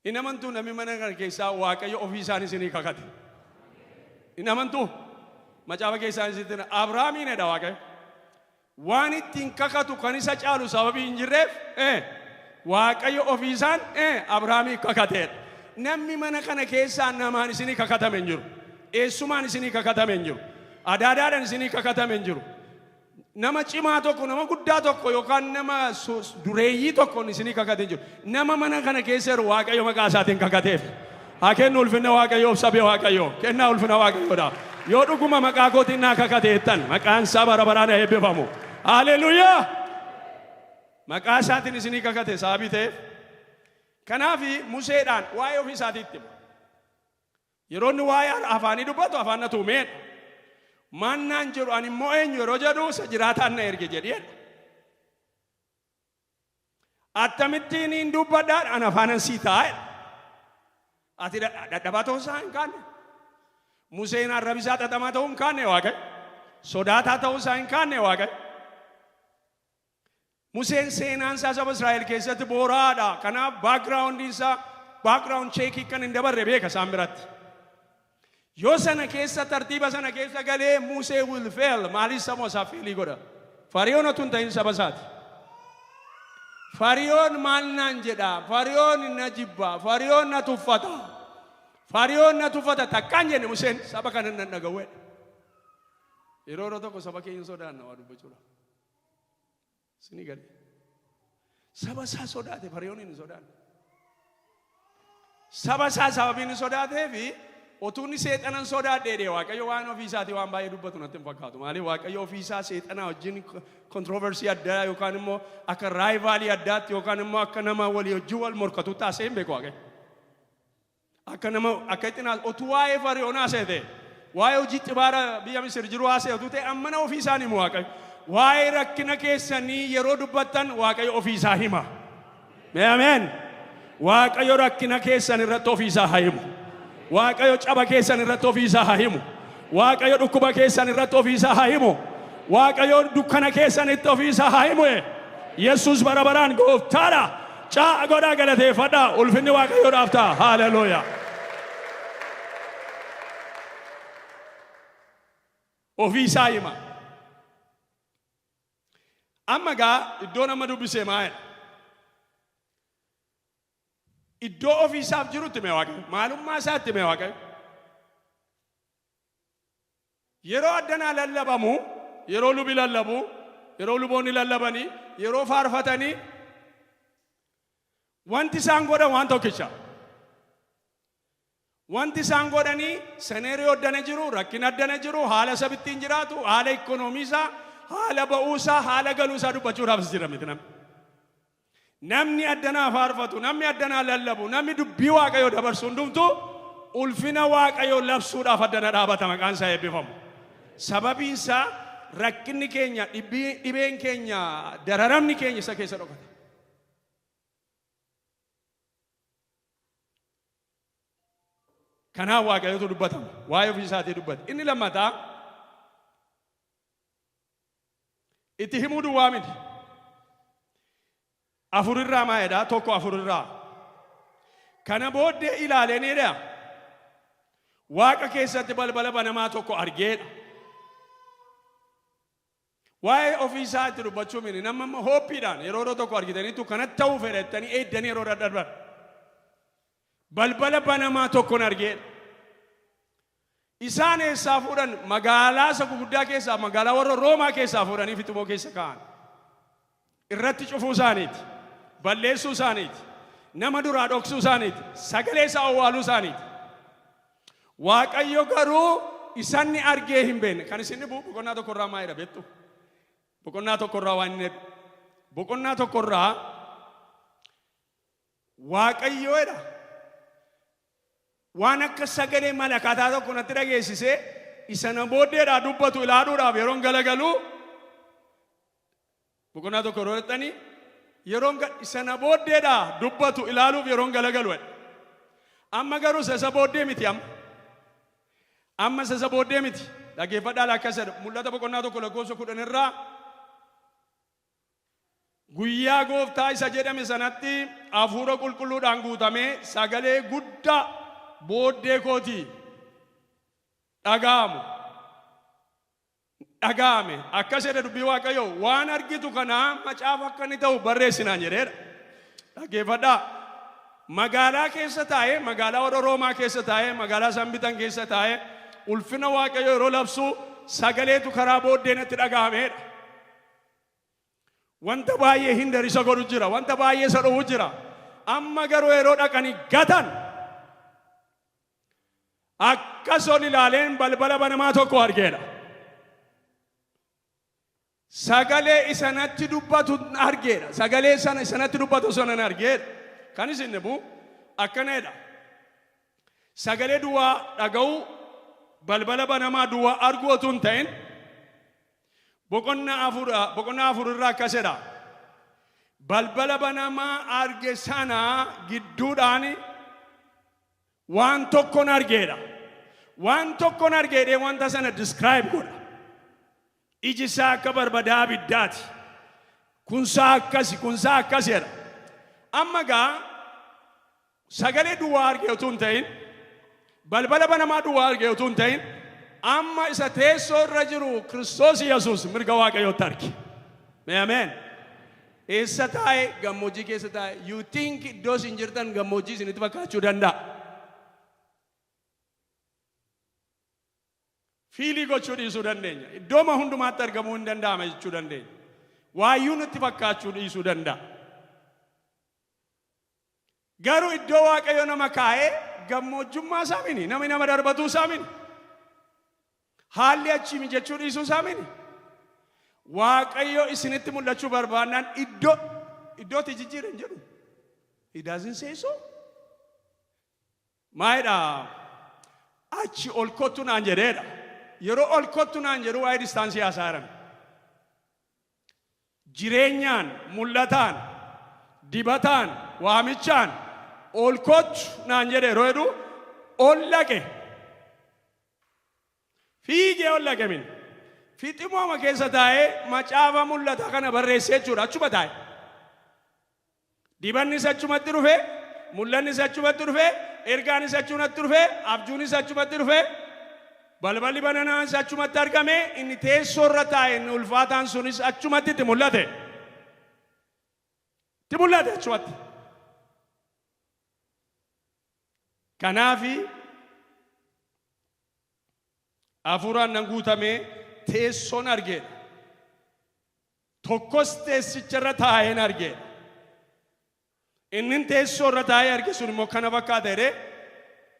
Hin amantuu? Namni mana kana keessaa Waaqayyo ofii isaan isinii kakate? Hin amantuu? Macaafa keessaa isinitti Abrahaamiinidha Waaqayyo. Waan ittiin kakatu kan isa caalu sababii hin jirreef, Waaqayyo ofii isaan Abrahaamii kakateedha. Namni mana kana keessaa namaan isinii kakatame hin jiru. Eessumaan isinii kakatame hin jiru. Adaadaadhaan isinii kakatame hin jiru. Nama cimaa tokko, nama guddaa tokko yookaan nama dureeyyii tokkoon isinii kakate hin jiru. Nama mana kana keessa jiru Waaqayyo maqaa isaatiin kakateef. Haa kennu ulfina Waaqayyoof sabee Waaqayyoo. Kennaa ulfina Waaqayyoodha. Yoo dhuguma maqaa kootiin naa kakateettan, maqaan isaa bara baraan haa eebbifamu. Haleluuyaa! Maqaa isaatiin isinii kakate sababii ta'eef. Kanaaf Museedhaan waa'ee ofii isaatiitti hima. Yeroo inni waa'ee afaanii dubbatu, "Afaan na tuumeedha. Maannaan jedhu, ani immoo eenyu yeroo jedhu, isa jiraataan na erge," jedheedha. "Akkamittiin hin dubbadhaan ana afaanan sii taa'edha. Ati dadhabaa ta'uu isaa hin kaanne. Museen arrabi isaa xaxamaa ta'uu hin kaanne Waaqayyo. Sodaataa ta'uu isaa hin kaanne Waaqayyo. Museen seenaan isaa saba Israa'el keessatti booraadha. Kanaaf background isaa background check kan hin dabarre beeka isaan biratti. Yoo sana keessa, tartiiba sana keessa galee, Musee will fail. Maaliif saba isaa fail godha? Fariyoon otoo hin ta'in saba isaati. Fariyoon maal naan jedha? Fariyoon na jibba. Fariyoon na tuffata. Fariyoon na tuffata takkaan jenne Museen saba kana nan dhaga'u. Yeroo yeroo tokko saba keenya sodaanna waa dubbachuudha. Sini gadi. Saba isaa sodaate, Fariyoon hin sodaanne. Saba isaa sababiin inni sodaatee fi otuu inni seexanan sodaadhee dee, Waaqayyo waan ofii isaatii waan baay'ee dubbatu natti hin fakkaatu. Maaliif Waaqayyo ofii isaa seexanaa wajjin controversy addaa yookaan immoo akka rival addaatti yookaan immoo akka nama walii wajjin wal morkatu taasisee hin beeku Waaqayyo. Akka nama akka itti otuu waa'ee Fariyoon haasa'e ta'e, waa'ee hojii xibaara biyya Misir jiru haasa'e otuu ta'e, ammana ofii isaan himu Waaqayyo. Waa'ee rakkina keessanii yeroo dubbattan Waaqayyo ofiisaa hima. Mee ameen. Waaqayyo rakkina keessan irratti ofiisaa haa himu. Waaqayyo caba keessan irratti ofiisaa haa himu. Waaqayyo dhukkuba keessan irratti ofiisaa haa himu. Waaqayyo dukkana keessanitti ofiisaa haa himu. Yesuus bara baraan gooftaadha. Caa godhaa galateeffadhaa. Ulfinni Waaqayyoodhaaf ta'a. Haleluuyaa. Ofiisaa hima. Amma gaa iddoo nama dubbisee maayedha? Iddoo ofiisaaf jirutti hime Waaqayyo. Maalummaa isaatti hime Waaqayyo. Yeroo addanaa lallabamu, yeroo lubi lallabu, yeroo luboonni lallabanii, yeroo faarfatanii, wanti isaan godhan waan tokkicha. Wanti isaan godhanii scenario addana jiru, rakkina addana jiru, haala sabittiin jiraatu, haala ikoonoomii isaa, haala ba'uusaa, haala galuusaa dubbachuudhaaf jira miti namni. Namni addanaa faarfatu, namni addanaa lallabu, namni dubbii Waaqayyoo dabarsu hundumtuu ulfina Waaqayyoo labsuudhaaf addana dhaabata, maqaan isaa eebbifamu. Sababiin isaa rakkinni keenya, dhibeen keenya, dararamni keenya isa keessa dhokata. Kanaaf Waaqayyotu dubbatama. Waa'ee ofii isaatii dubbate. Inni lammataa itti himuu duwwaa miti. Afurirraa maa jedhaa? Tokko afurirraa. Kana booddee ilaaleenidha. Waaqa keessatti balbala banamaa tokko argeedha. Waa'ee ofii isaa itti dubbachuu miti. Nama amma hopeiidhaan yeroo yeroo tokko argitaniitu kanatti ta'uu fedha jettanii eeddanii yeroo daddarban. Balbala banamaa tokkon argeedha. Isaan eessaa fuudhan? Magaalaa isa guguddaa keessaa, magaalaa warra Roomaa keessaa fuudhanii Fixumoo keessa kaa'an. Irratti cufuu isaaniiti. Balleessuu isaaniiti. Nama duraa dhoksuu isaaniiti. Sagalee isaa owwaaluu isaaniiti. Waaqayyo garuu isanni argee hin beekne. Kan isin dhibu boqonnaa tokkorraa maalidha beektu? Boqonnaa tokkorraa waan inni jedhu. Boqonnaa tokkorraa Waaqayyoodha. Waan akka sagalee malakataa tokko natti dhageessisee, isa na booddeedhaa dubbatu ilaaluudhaaf yeroon galagalu, boqonnaa tokko yeroo dhaqxanii, yeroon isa na booddeedhaa dubbatu ilaaluuf yeroon galagalu jedha. Amma garuu isa booddee miti amma. Amma isa booddee miti. Dhaggeeffadhaa, akkas jedha. Mul'ata boqonnaa 1 lakkoofsa 10 irraa, guyyaa gooftaa isa jedhame sanatti hafuura qulqulluudhaan guutamee sagalee guddaa booddee kootii dhaga'amu dhaga'ame. Akkas jedhe dubbii Waaqayyo, "Waan argitu kana macaafa akka inni ta'u barreessinaan" jedheedha. Dhaggeeffadhaa. Magaalaa keessa taa'ee, magaalaa warra Roomaa keessa taa'ee, magaalaa isaan bitan keessa taa'ee, ulfina Waaqayyo yeroo labsu sagaleetu karaa booddee natti dhaga'ameedha. Wanta baay'ee hinder isa godhu jira. Wanta baay'ee isa dhowwu jira. Amma garuu yeroo dhaqanii gatan, akkas ol ilaaleen balbala banamaa tokko argeedha. Sagalee isa natti dubbatu argeedha. Sagalee sana isa natti dubbatu sana argeedha. Kan isin dhibu akkanadha. Sagalee duwwaa dhaga'uu, balbala banamaa duwwaa arguu otoo hin ta'in, boqonnaa 4 irraa akkas jedha. Balbala banamaa arge sana gidduudhaan waan tokkon argeedha. Waan tokkon argeedhee wanta sana describe godha. Iji isaa akka barbadaa abiddaati. Kunsaa akkasi, kunsaa akkasi jedha. Amma gaa sagalee duwwaa arge utuu hin ta'in, balbala banamaa duwwaa arge utuu hin ta'in, amma isa teessoo irra jiru Kiristoos Yesuus mirga Waaqayyootti arge. Mee ameen. Eessa taa'e? Gammoojjii keessa taa'e. You think iddoo isin jirtan gammoojjii isinitti fakkaachuu danda'a. Feel gochuu dhiisuu dandeenya. Iddooma hundumaatti argamuu hin danda'ama jechuu dandeenya. Waayyuu nutti fakkaachuu dhiisuu danda'a. Garuu iddoo Waaqayyo nama kaa'ee gammoojjummaa isaa mini, namni nama darbatuu isaa mini. Haalli achii mijachuu dhiisuu isaa mini. Waaqayyo isinitti mul'achuu barbaannaan iddootti jijjiiran jedhu. He doesn't say so. Maayidha, achi ol kottu naan jedheedha. Yeroo ol kottu naan jedhu waa'ee distance haasaa jiran. Jireenyaan, mul'ataan, dibataan, waamichaan ol kottu naan jedhe yeroo jedhu ol dhaqe. Fiigee ol dhaqe min. Fiximooma keessa taa'ee macaafa mul'ata kana barreessee jechuudha, achuma taa'e. Dibannis achumatti dhufe, mul'annis achumatti dhufe, ergaanis achumatti dhufe, abjuunis achumatti dhufe, balballi bananaanis achumatti argame, inni teessoo irra taa'e inni ulfaataan sunis achumatti itti mul'ate. Itti mul'ate achumatti. Kanaafi hafuuraan nan guutamee teessoon argeedha. Tokkos teessicha irra taa'een argeedha. Inni teessoo irra taa'ee arge sun immoo kana fakkaata jedhee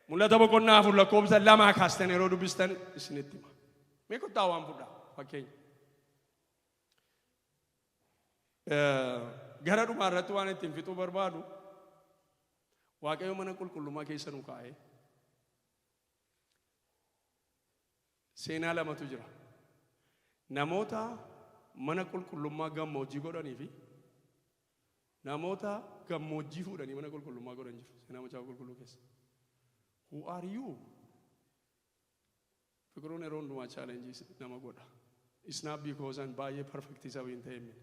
Mul'ata boqonnaa 4 lakkoofsa 2 kaastan yeroo dubbistan isinitti hima. Mee kottaa waan fudhaa fakkeenya. Gara dhumaa irratti waan ittiin fixuu barbaadu, Waaqayyo mana qulqullummaa keessa nu kaa'ee seenaa lamatu jira. Namoota mana qulqullummaa gammoojjii godhanii fi namoota gammoojjii fuudhanii mana qulqullummaa godhan jiru. Seenaa Macaafa Qulqulluu keessa. Who are you? Fiqiruun yeroo hundumaa challenge nama godha. It's not because an baay'ee perfect isa hin ta'e miti.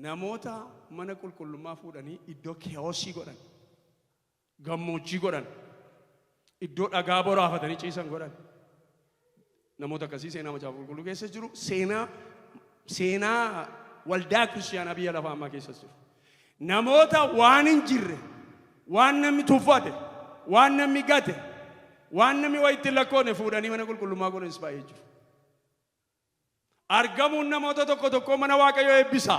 Namoota mana qulqullummaa fuudhanii iddoo chaosii godhan, gammoojjii godhan, iddoo dhagaa boraafatanii ciisan godhan. Namoota akkasii seenaa Macaafa Qulqulluu keessa jiru, seenaa waldaa kiristiyaanaa biyya lafaa ammaa keessas jiru. Namoota waan hin jirre, waan namni tuffate, waan namni gate, waan namni waa itti lakkoone fuudhanii mana qulqullummaa godhanis baay'ee jiru. Argamuun namoota tokko tokko mana Waaqayyoo eebbisa.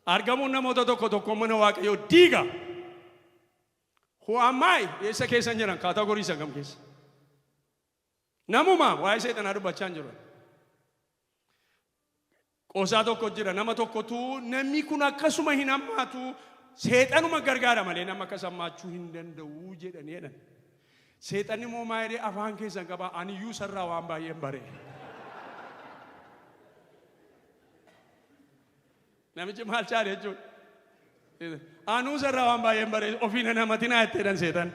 Argamuun namoota tokko tokko mana Waaqayyoo diiga. Who am I? Eessa keessan jiran? Category isa kam keessa? Namuma waa'ee seexanaa dubbachaa hin jiru. Qoosaa tokko jira, nama tokkotu namni kun akkasuma hin hammaatu, seexanuma gargaara malee nama akkas hammaachuu hin danda'u jedhanii jedhan. Seexanni immoo maa jedhee afaan keessan qaba, aniyyuu sarraa waan baay'een bare. Namichi maal chaale jechuudha. Anuu sarraa waan baay'een bare, ofii na namatinaa itti jedhan seexan.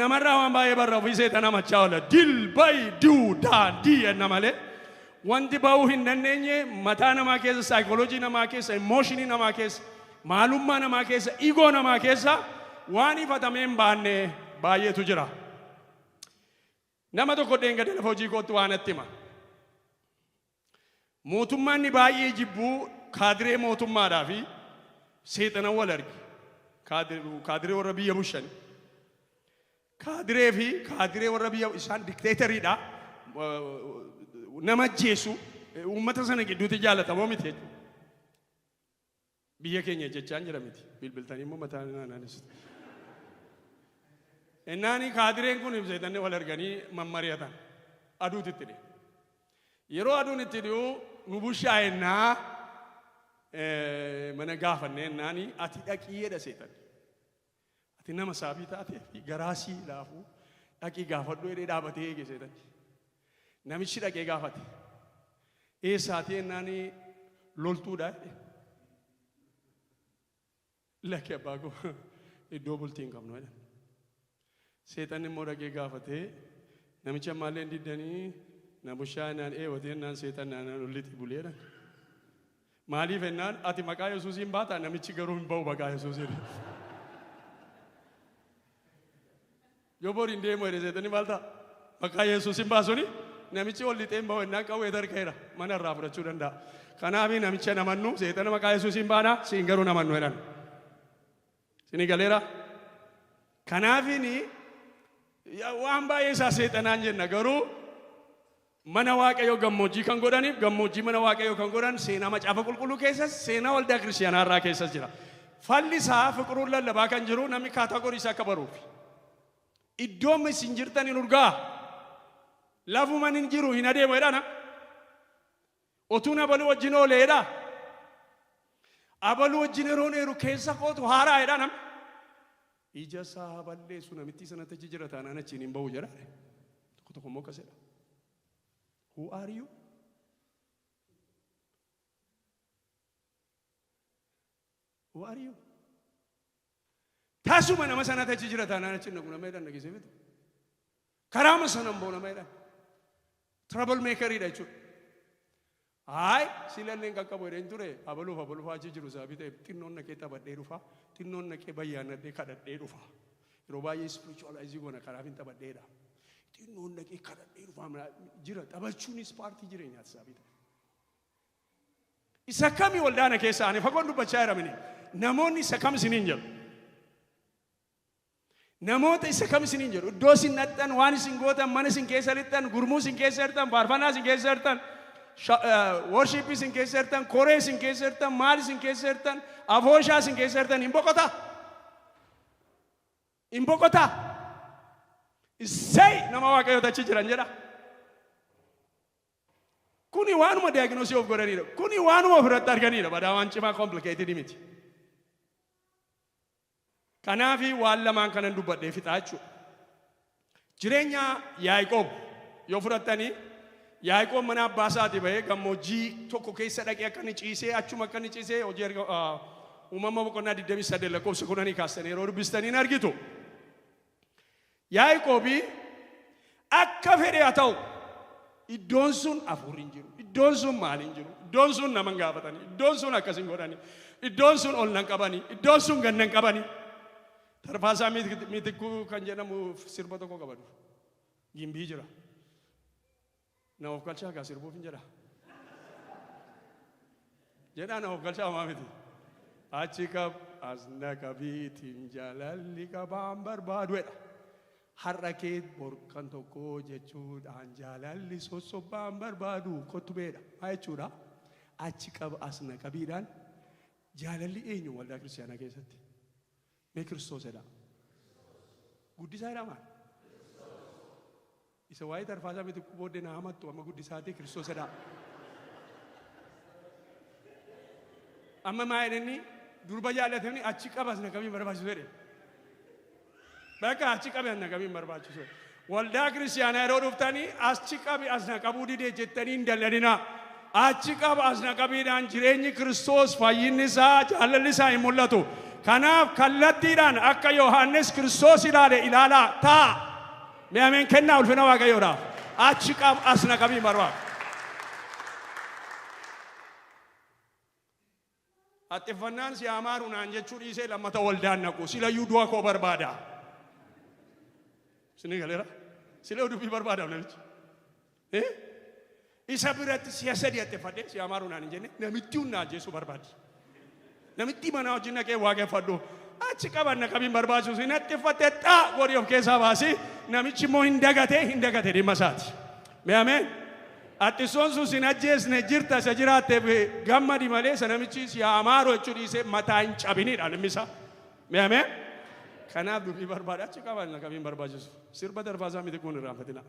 Namarraa waan baay'ee barra, ofii seexan hamachaa oola. Dil bay duu daa dii jenna malee. Wanti ba'uu hin dandeenye mataa namaa keessa, saayikooloojii namaa keessa, emotionii namaa keessa, maalummaa namaa keessa, ego namaa keessa waan ifatamee hin baanne baay'eetu jira. Nama tokko deengada lafa hojii kootti waan natti hima. Mootummaan inni baay'ee jibbuu kaadiree mootummaadhaa fi seexana wal arge. Kaadiree warra biyya bushan. Kaadiree fi kaadiree warra biyya isaan dictatoriidha. Nama ajjeesu, uummata sana gidduutti jaalatamoo miti jechuudha. Biyya keenya jechaan jira miti. Bilbiltanii immoo mataa naannessu. Innaani kaadireen kun seexanni wal arganii mammari'atan. Aduutu itti dhi'e. Yeroo aduun itti dhi'u nu bushaa'ennaa mana gaafannee ennaani ati dhaqii jedha seexanni. Ati nama saabii taatee fi garaasii laafuu dhaqii gaafadhu jedhee dhaabatee eege seexanni. Namichi dhaqee gaafate. Eessaatii ennaani loltuudha jedhe. Lakki abbaa koo, iddoo bultii hin qabnu jedhan. Seexanni immoo dhaqee gaafatee namicha ammaallee hin diddanii na bushaa naan eewwatee ennaan seexan naan ollitti bulee jedhan. Maaliif ennaan ati maqaa Yesuusiin baata, namichi garuu hin ba'u maqaa Yesuusiin. Yoo boriin deemu jedhe seexanni maal ta'a? Maqaa Yesuusiin baasuni namichi ol lixee hin ba'u ennaan qawwee tarkeera mana irraa fudhachuu danda'a. Kanaaf namicha namannu seexana maqaa Yesuusiin baana, siin garuu namannu jedhan. Sinii galeera? Kanaafini waan baay'ee isaa seexanaan jenna, garuu mana Waaqayyoo gammoojjii kan godhaniif gammoojjii mana Waaqayyoo kan godhan seenaa Macaafa Qulqulluu keessas, seenaa waldaa kiristiyaanaa irraa keessas jira. Falli isaa Fiqiruun lallabaa kan jiru namni category isaa akka baruuf. Iddoon isin jirtan hin urgaa. Lafuman hin jiru hin adeemu jedhana. Otuun abaluu wajjin ooleedha. Abaluu wajjin yeroo dheeru keessa kootu haaraa jedha namni. Ija isaa balleessu namittii sanatti achi jira taanaan achiin hin ba'u jedha. Tokko tokko immoo akkas jedha. Who are you? Who are you? Tasuma nama sana achi jira taanaan achi naqu nama jedhan dhageessee beektu. Karaama sana hin ba'u nama jedhan. Trouble makeridha jechuudha. Haay silallee hin qaqqabu jedheen ture abaluuf abaluuf achi jiru sababii ta'eef xinnoon naqee taphadhee dhufa xinnoon naqee bayyaanadhee kadhadhee dhufa. Yeroo baay'ee spiritualize goona kanaaf hin taphadheedha. Xinnoon naqee kadhadhee dhufa jira taphachuunis paartii jireenyaati sababii ta'eef. Isa kami waldaana keessa ani fagoon dubbachaa jira mini. Namoonni isa kam isiniin jedhu. Namoota isa kam isiniin jedhu. Iddoo isin dhaqxan, waan isin gootan, mana isin keessa lixxan, gurmuu isin keessa jirtan, faarfannaa isin keessa jirtan, worship isin keessa jirtan, koree isin keessa jirtan, maal isin keessa jirtan, afooshaa isin keessa jirtan hin boqotaa. Hin boqotaa. Issey nama Waaqayyoota achi jiran jedha. Kuni waanuma diagnose of godhanidha. Kuni waanuma ofirratti arganidha. Badaa waan cimaa complicated miti. Kanaafi waan lamaan kanan dubbadhee fixaa jechuudha. Jireenya Yaaqoob yoo fudhattanii Yaaqoob mana abbaa isaatii bahee gammoojjii tokko keessa dhaqee akka inni ciisee achuma akka inni ciisee hojii erga uumama boqonnaa 28 lakkoofsa 10 kaastanii yeroo dubbistanii hin argitu. Yaaqoobi akka fedhe haa ta'u iddoon sun hafuurri hin jiru. Iddoon sun maal hin jiru. Iddoon sun nama hin gaafatani. Iddoon sun akkas hin godhani. Iddoon sun ol nan qabani. Iddoon sun gad nan qabani. Tarfaasaa Mitikkuu kan jedhamu sirba tokko qaba dur. Gimbii jira. Na of galchaa gaa sirbuuf hin jedha. Jedhaa na of galchaa homaa miti. Achi qab as na qabiitiin jaalalli qabaan barbaadu jedha. Har'a kee bor kan tokko jechuudhaan jaalalli sossobbaan barbaadu kottu beedha. Maa jechuudha? Achi qab as na qabiidhaan jaalalli eenyu waldaa kiristaanaa keessatti? Mee Kiristoos jedhaa. Guddisaa jedhaa maal? Isa waa'ee Tarfaasaa Mitikkuu booddee na hamattu amma guddisaatii Kiristoos jedhaa. Amma maa jedhanii durba jaallatanii achi qabas na qabiin barbaachisu jedhe. Bakka achi qabi as na qabiin barbaachisu. Waldaa kiristaanaa yeroo dhuftanii achi qabi as na qabuu didee jettanii hin dalladinaa. Achi qaba as na qabiidhaan jireenyi Kiristoos fayyinni isaa jaalalli isaa hin mul'atu. Kanaaf kallattiidhaan akka Yohaannis Kiristoos ilaale ilaalaa ta'a. Mee ameen kennaa ulfina Waaqayyoodhaaf. Achi qab as na qabiin barbaadu. Haxxiffannaan si amaaru naan jechuu dhiisee lammata waldaan naqu. Silayyuu du'a koo barbaada. Isinii galeera? Silayyuu dubbii barbaadaaf namichi. Eh? Isa biratti si'a sadii haxxiffadhee si amaaru naan hin jenne namitti humna ajjeesuu barbaadi. Namitti manaa wajjin dhaqee waaqeffadhu. Achi qaban na qabiin barbaachisu hin haxxiffatte xaa godhi of keessaa baasi. Namichi immoo hin dagate hin dagate dhimma isaati. Mee ameen. Haxxisoon sun sin ajjeesne jirta isa jiraatteef gammadi malee isa namichi si haa amaaru jechuu dhiisee mataa hin cabinidha dhimmi isaa. Mee ameen. Kanaaf dubbii barbaada achi qaban na qabiin barbaachisu. Sirba darbaasaa miti kun irraanfatina.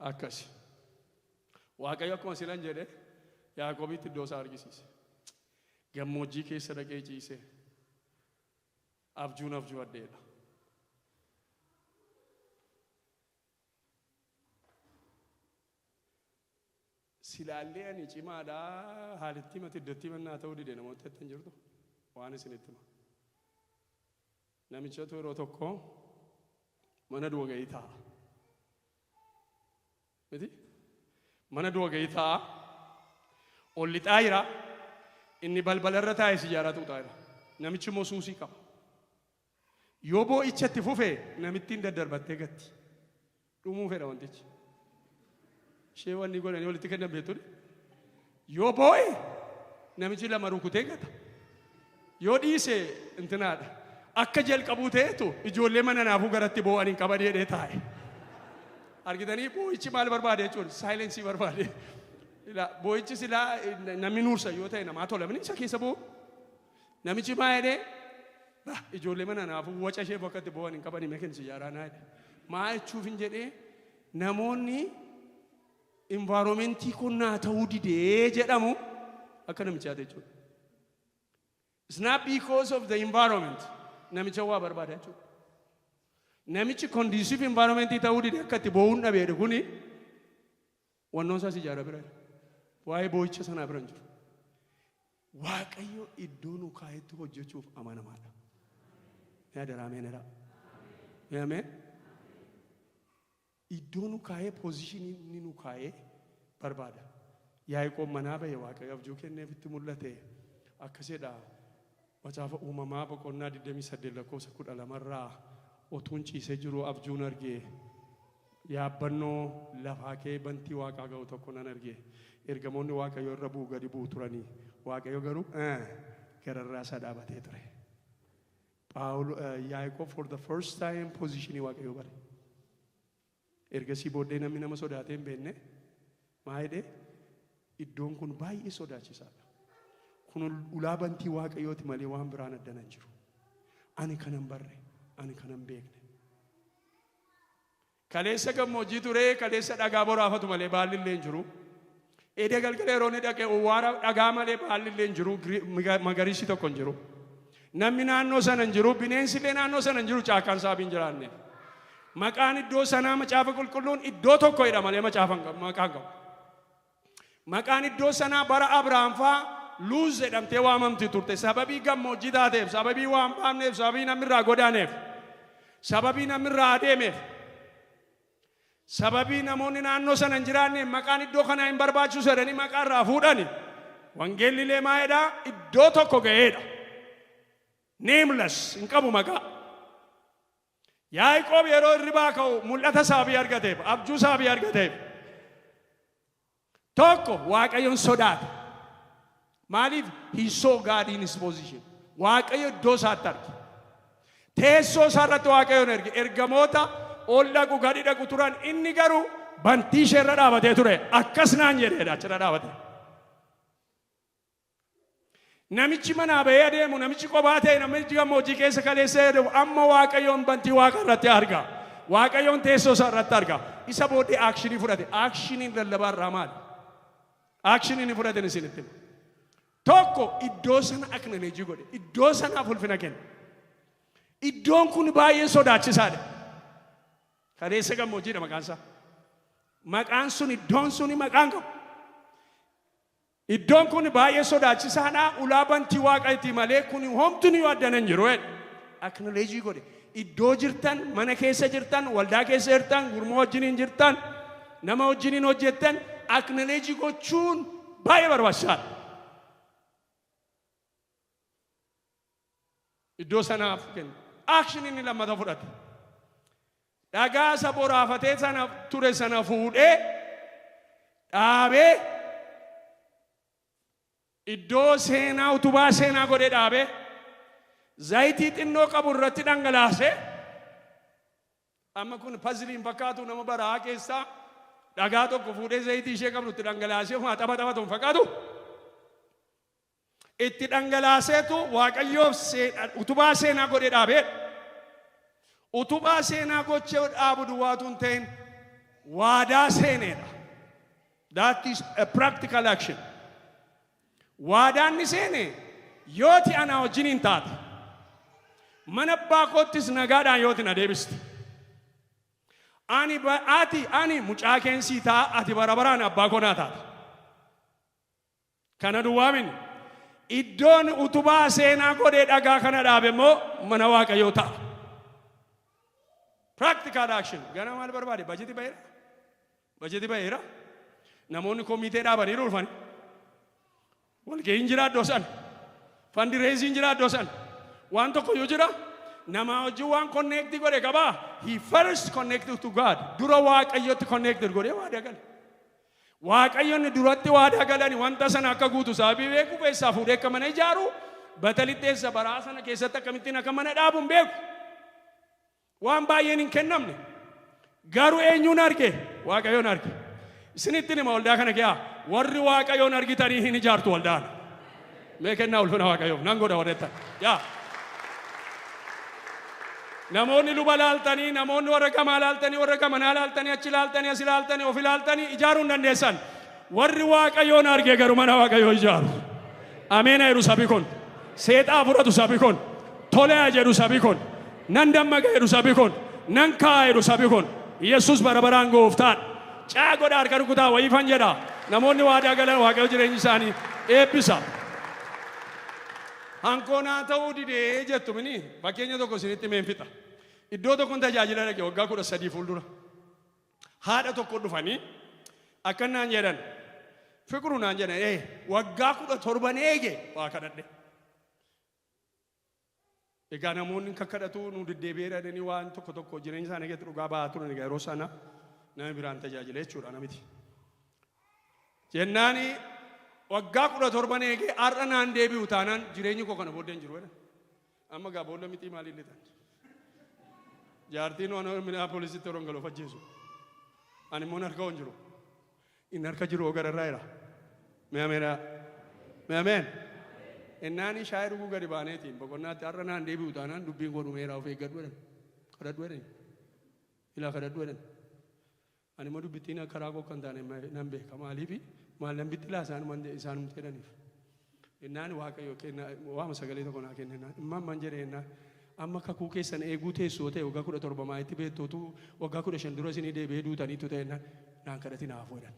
Akkasi. Waaqayyo akkuma silan jedhe Yaaqoobitti iddoo isaa argisiise. Gammoojjii keessa dhaqee ciise. Abjuun abjuu addeedha. Silaallee ani cimaadha haalitti himate iddootti himannaa ta'uu dide namoota jettan jirtu waan isinitti hima. Namichatu yeroo tokko mana du'a ga'ii taa'a. Miti? Mana du'a ga'ii taa'a. Ol lixaa jira. Inni balbalarra taa'ee sijaaraa xuuxaa jira. Namichi immoo suusii qaba. Yoo boo'icha itti fufe namittiin daddarbattee gatti. Dhumuu fedha wantichi. Ishee wanni godhanii walitti kennan beektu. Yoo boo'e namichi lama rukutee gata. Yoo dhiise intinaadha. Akka jalqabuu ta'etu ijoollee mana naafuu garatti boo'an hin qaban jedhee taa'e. Argitanii boo'ichi maal barbaade jechuun silence barbaade. Boo'ichi silaa namni nuursa yoo ta'e namaa tola. Isa keessa boo'u. Namichi maa jedhee bah ijoollee mana naafuu waca ishee bakka itti boo'an hin qaban hime kensi jaaraa naa jedhe. Maa jechuuf hin jedhee namoonni environmentii kun naa ta'uu didee jedhamu akka namichaati jechuudha. It's not because of the environment. Namicha waa barbaada jechuudha. Namichi conducive environment ta'uu dide akka itti boo'uun dhabeedha kuni wannoon isaas ijaara bira jira. Waa'ee boo'icha sanaa bira hin jiru. Waaqayyo iddoo nu kaa'etti hojjechuuf amanamaadha. Mee adaraa ameen jedhaa. Mee ameen. Iddoo nu kaa'ee, position inni nu kaa'ee barbaada. Yaaqoob manaa bahe, Waaqayyo abjuu kenneef, itti mul'ate, akkasidha. Macaafa Uumamaa boqonnaa 28 lakkoofsa 12 irraa, "Otuun ciisee jiru abjuun arge. Yaabbannoo lafaa kee bantii waaqaa ga'u tokko nan arge. Ergamoonni Waaqayyo irra bu'u, gadi bu'u turanii. Waaqayyo garuu gararraa isaa dhaabatee ture." Paawul Yaaqoob for the first time position Waaqayyo bare. Ergasii booddee namni nama sodaatee hin beekne maa jedhee, "Iddoon kun baay'ee sodaachisaadha. Kun ulaa bantii Waaqayyooti malee waan biraan addana hin jiru. Ani kanan barre, ani kanan beekne." Kaleessa gammoojjii ture, kaleessa dhagaa boraafatu malee baalli illee hin jiru. Edee galgala yeroo inni dhaqe uwwaara dhagaa malee baalli illee hin jiru, magariisi tokko hin jiru. Namni naannoo sana hin jiru, bineensi illee naannoo sana hin jiru, caakkaan isaa hin jiraanne. Maqaan iddoo sanaa, Macaafa Qulqulluun iddoo tokko jedha malee macaafa hin qabu, maqaa hin qabu. Maqaan iddoo sanaa bara Abrahaam faa Luuz jedhamtee waamamti turte. Sababii gammoojjii taateef, sababii waan baafneef, sababii namni irraa godaaneef, sababii namni irraa adeemeef, sababii namoonni naannoo sana hin jiraanneef, maqaan iddoo kanaa hin barbaachisu jedhanii maqaa irraa fuudhani. Wangeelli illee maa jedhaa? Iddoo tokko ga'eedha. Nameless, hin qabu maqaa. Yaaqoob yeroo hirribaa ka'u mul'ata saabii argateef, abjuu saabii argateef, tokko Waaqayyoon sodaate. Maaliif? He saw God in his position. Waaqayyo iddoo isaatti arge. Teessoo isaa irratti Waaqayyoon erge. Ergamoota ol dhaqu, gadi dhaqu turan, inni garuu bantii ishee irra dhaabatee ture. Akkas naan jedheedha, achirra dhaabate. Namichi manaa bahee adeemu, namichi kophaa ta'e, namichi gammoojjii keessa kaleessa adeemu, amma Waaqayyoon bantii Waaqa irratti arga. Waaqayyoon teessoo isaa irratti arga. Isa booddee action fudhate. Actioniin lallabaa irraa maali? Action inni fudhate isinitti hima. Tokko, iddoo sana acknowledge godhe. Iddoo sanaaf ulfina kenne. Iddoon kun baay'ee sodaachisaadha. Kaleessa gammoojjiidha maqaan isaa. Maqaan sun, iddoon suni maqaan qabu. Iddoon kun baay'ee sodaachisaadha. Ulaa bantii Waaqayyooti malee kun homtuu ni addana hin jiru jedhe. Acknowledge godhe. Iddoo jirtan, mana keessa jirtan, waldaa keessa jirtan, gurmuu wajjiniin jirtan, nama wajjiniin hojjettan, acknowledge gochuun baay'ee barbaachisaadha. Iddoo sanaaf kenna. Action inni lammata fudhate. Dhagaa isa boraafatee sana ture sana fuudhee dhaabee, iddoo seenaa, utubaa seenaa godhee dhaabee, zayitii xinnoo qabu irratti dhangalaasee. Amma kun puzzle fakkaatu? Nama baraa keessaa dhagaa tokko fuudhee zayitii ishee qabdu itti dhangalaasee waa tapha taphatu hin fakkaatu. Itti dhangalaaseetu Waaqayyoof utubaa seenaa godhee dhaabee, utubaa seenaa gochee dhaabu duwwaatu hin ta'in, waadaa seeneedha. That is a practical action. Waadaan ni seene, "Yooti ana wajjin hin taate, mana abbaa koottis nagaadhaan yooti na deebiste, ani ani mucaa keensii ta'a, ati bara baraan abbaa koo naa taata. Kana duwwaa mini. Iddoon utubaa seenaa godhee dhagaa kana dhaabe immoo mana Waaqayyoo ta'a." Practical action. Gana maal barbaade? Bajeti ba'eera. Bajeti ba'eera. Namoonni komitee dhaabanii dhufani. Walga'iin jira iddoo sana. Fundraising jira iddoo sana. Waan tokko iyyuu jira. Nama wajjin waan connect godhe qabaa. He first connected to God. Dura Waaqayyotti connected godhee waadaa gale. Waaqayyoonni duratti waadaa galani wanta sana akka guutu sababii beekuuf, eessaa fuudhee akka mana ijaaru, batalitti eessa baraa sana keessatti akkamittiin akka mana dhaabu hin beeku. Waan baay'een hin kennamne. Garuu eenyuun arge? Waaqayyoon arge. Isinitti hima, waldaa kana keessa warri Waaqayyoon argitanii hin ijaartu waldaan. Mee kennaa ulfina Waaqayyoof nan godha warreettan. Yaa. Namoonni luba laaltanii, namoonni warra gamaa laaltanii, warra gamanaa laaltanii, achi laaltanii, as ilaaltanii, of ilaaltanii ijaaruu hin dandeessan. Warri Waaqayyoon arge garuu mana Waaqayyoo ijaaru. Ameen jedhu sabi kun. Seexaa fudhatu sabi kun. Tolee jedhu sabi kun. Nan dammaqa jedhu sabi kun. Nan ka'a jedhu sabi kun. Yesuus bara baraan gooftaadha. Caa godha harka rukutaa wayiifan jedha. Namoonni waadaa galan Waaqayyo jireenya isaanii eebbisa. Hankoo naa ta'uu didee jettu mini fakkeenya tokko isinitti himeen fixa. Iddoo tokkon tajaajila dhaqe waggaa 13 fuuldura. Haadha tokko dhufanii akkan naan jedhan Fiqru naan jedhan ee waggaa 17 eege waa kadhadhe. Egaa namoonni kakkadhatu nu deddeebi'ee jedhanii waan tokko tokko jireenya isaanii keessatti dhugaa ba'aa turan egaa yeroo sana nama biraan tajaajila jechuudha namiti. Jennaani waggaa 17 eegee har'a naan deebi'u taanaan jireenyi koo kana booddee hin jiru jedhan. Amma egaa boolla mixii maaliin lixan? Jaartiin waan Minneapolisitti yeroo galu of ajjeesu. Ani immoo harka hin jiru. Inni harka jiru hoo gararraa jira. Mee ameenaa. Mee ameen. Innaani shaayii dhuguu gadi baaneetiin boqonnaatti har'a naan deebi'u taanaan dubbiin koo dhumeera of eeggadhu jedhan. Kadhadhu jedhan. Ilaa kadhadhu jedhan. Ani immoo dubbittiin karaa koo kan taane nan beeka. Maaliif maal nan bixxilaa isaanumti jedhaniif. Innaan Waaqayyo kenna waama sagalee tokko naa kenne innaan immaan man jedhe innaan amma kakuu keessan eeguu teessu yoo ta'e waggaa 17 maayitti beektu waggaa 15 dura isinii deebi'ee duutaniitu ta'e innaan naan kadhatin haafuu jedhan.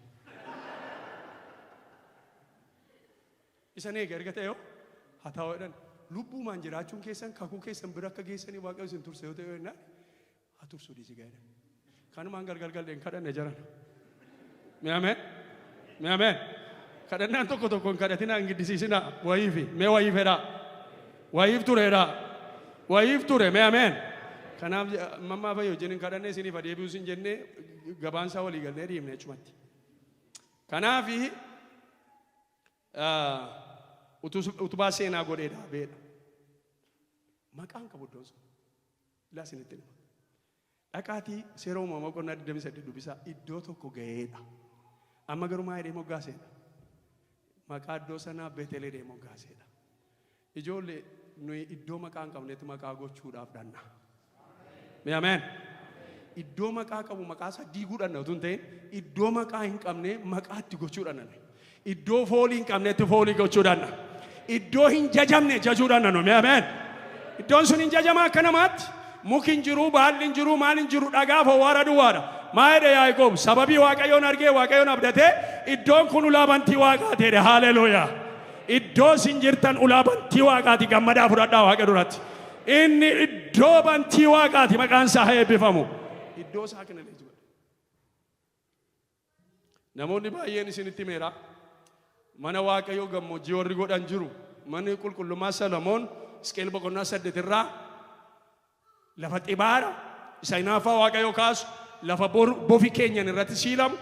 Isan eega erga ta'e hoo haa ta'u jedhan lubbuumaan jiraachuun keessan kakuu keessan bira akka geessanii Waaqayyo isin turse yoo ta'e innaan haa tursu dhiisi gaa'edha. Kanumaan gargar galleen kadhanne jaran. Mee ameen. Mee ameen. Kadhannaan tokko tokko hin kadhatinaa hin giddisiisinaa wayiifi mee wayiif jedhaa. Wayiif tureedha. Wayiif ture mee ameen. Kanaaf mammaa fayyoo wajjin hin kadhanne isiniif adeebi'uu isin jennee gabaan isaa walii galnee dhiibne achumatti. Kanaaf utubaa seenaa godhee dhaabeedha. Maqaan qabu iddoon sun. Ilaa isinitti hima. Dhaqaatii seera uumamaa boqonnaa 28 dubbisaa iddoo tokko ga'eedha. Amma garuu maa jedhee moggaaseedha? Maqaa iddoo sanaa Beetel jedhee moggaaseedha. Ijoollee nuyi iddoo maqaa hin qabnetti maqaa gochuudhaaf dhanna. Mee ameen. Iddoo maqaa qabu maqaa isaa diiguu dhanna utuu hin ta'in iddoo maqaa hin qabne maqaa itti gochuu dhanna. Iddoo foolii hin qabnetti foolii gochuu dhanna. Iddoo hin jajamne jajuu dhanna nu. Mee ameen. Iddoon sun hin jajama akka namaatti. Muki hin jiru, baalli hin jiru, maal hin jiru, dhagaa fowwaara duwwaadha. Maa jedhe Yaaqoob? Sababii Waaqayyoon argee Waaqayyoon abdatee iddoon kun ulaa bantii Waaqaati jedhe. Haaleluuyaa. Iddoo isin jirtan ulaa bantii Waaqaati gammadaa fudhadhaa Waaqa duratti. Inni iddoo bantii Waaqaati maqaan isaa haa eebbifamu. Iddoo isaa kana leenji godhe. Namoonni baay'een isinitti himeera. Mana Waaqayyoo gammoojjii warri godhan jiru. Manni qulqullummaa Salomoon Hisqeel boqonnaa 8 irraa lafa xibaara isa hinaaffaa Waaqayyoo kaasu lafa bofi keenyan irratti siilamu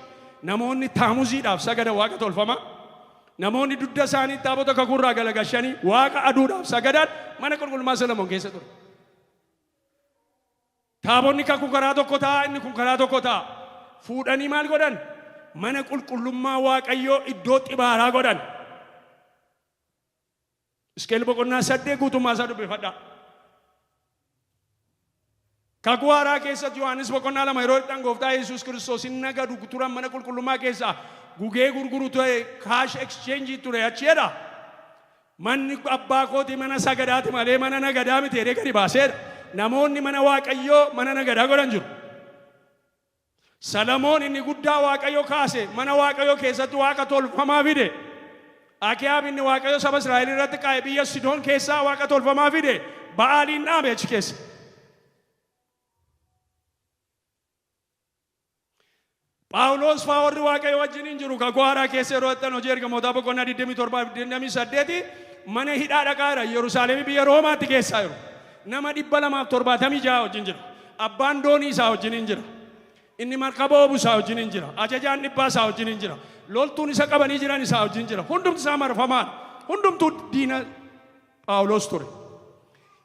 namoonni taamuziidhaaf sagadan waaqa tolfama. Namoonni dugda isaanii taabota kakuurraa galagashanii waaqa aduudhaaf sagadan mana qulqullummaa Solomoon keessa ture. Taabonni kakuu karaa tokko ta'a, inni kun karaa tokko ta'a. Fuudhanii maal godhan? Mana qulqullummaa Waaqayyoo iddoo xibaaraa godhan. Hisqeel boqonnaa 8 guutummaa isaa dubbifadhaa. Kakuu haaraa keessatti Yohaannis boqonnaa 2 yeroo dhaqan gooftaa Yesuus Kiristoos hin nagadu turan mana qulqullummaa keessaa gugee gurguru ture kaash exchange ture achi jedha. Manni abbaa kootii mana sagadaati malee mana nagadaa miti jedhee gadi baaseera. Namoonni mana Waaqayyoo mana nagadaa godhan jiru. Salamoon inni guddaa Waaqayyo kaase mana Waaqayyoo keessatti waaqa tolfamaa fide. Akiyaab inni Waaqayyo saba Israa'el irratti kaa'e biyya Sidoon keessaa waaqa tolfamaa fide. Ba'aaliin dhaabe achi keessa. Phaawulos faa warri Waaqayyo wajjiniin jiru kakuu haaraa keessa yeroo dhaqan hojii ergamootaa boqonnaa 27 fi 28 mana hidhaa dhaqaa jira. Yerusaalemii biyya Roomaatti keessaa jiru. Nama 276 wajjin jira. Abbaan doonii isaa wajjiniin jira. Inni markaba oofu isaa wajjiniin jira. Ajajaan dhibbaa isaa wajjiniin jira. Loltuun isa qabanii jiran isaa wajjin jira. Hundumti isaa marfamaadha. Hundumtuu diina Phaawulos ture.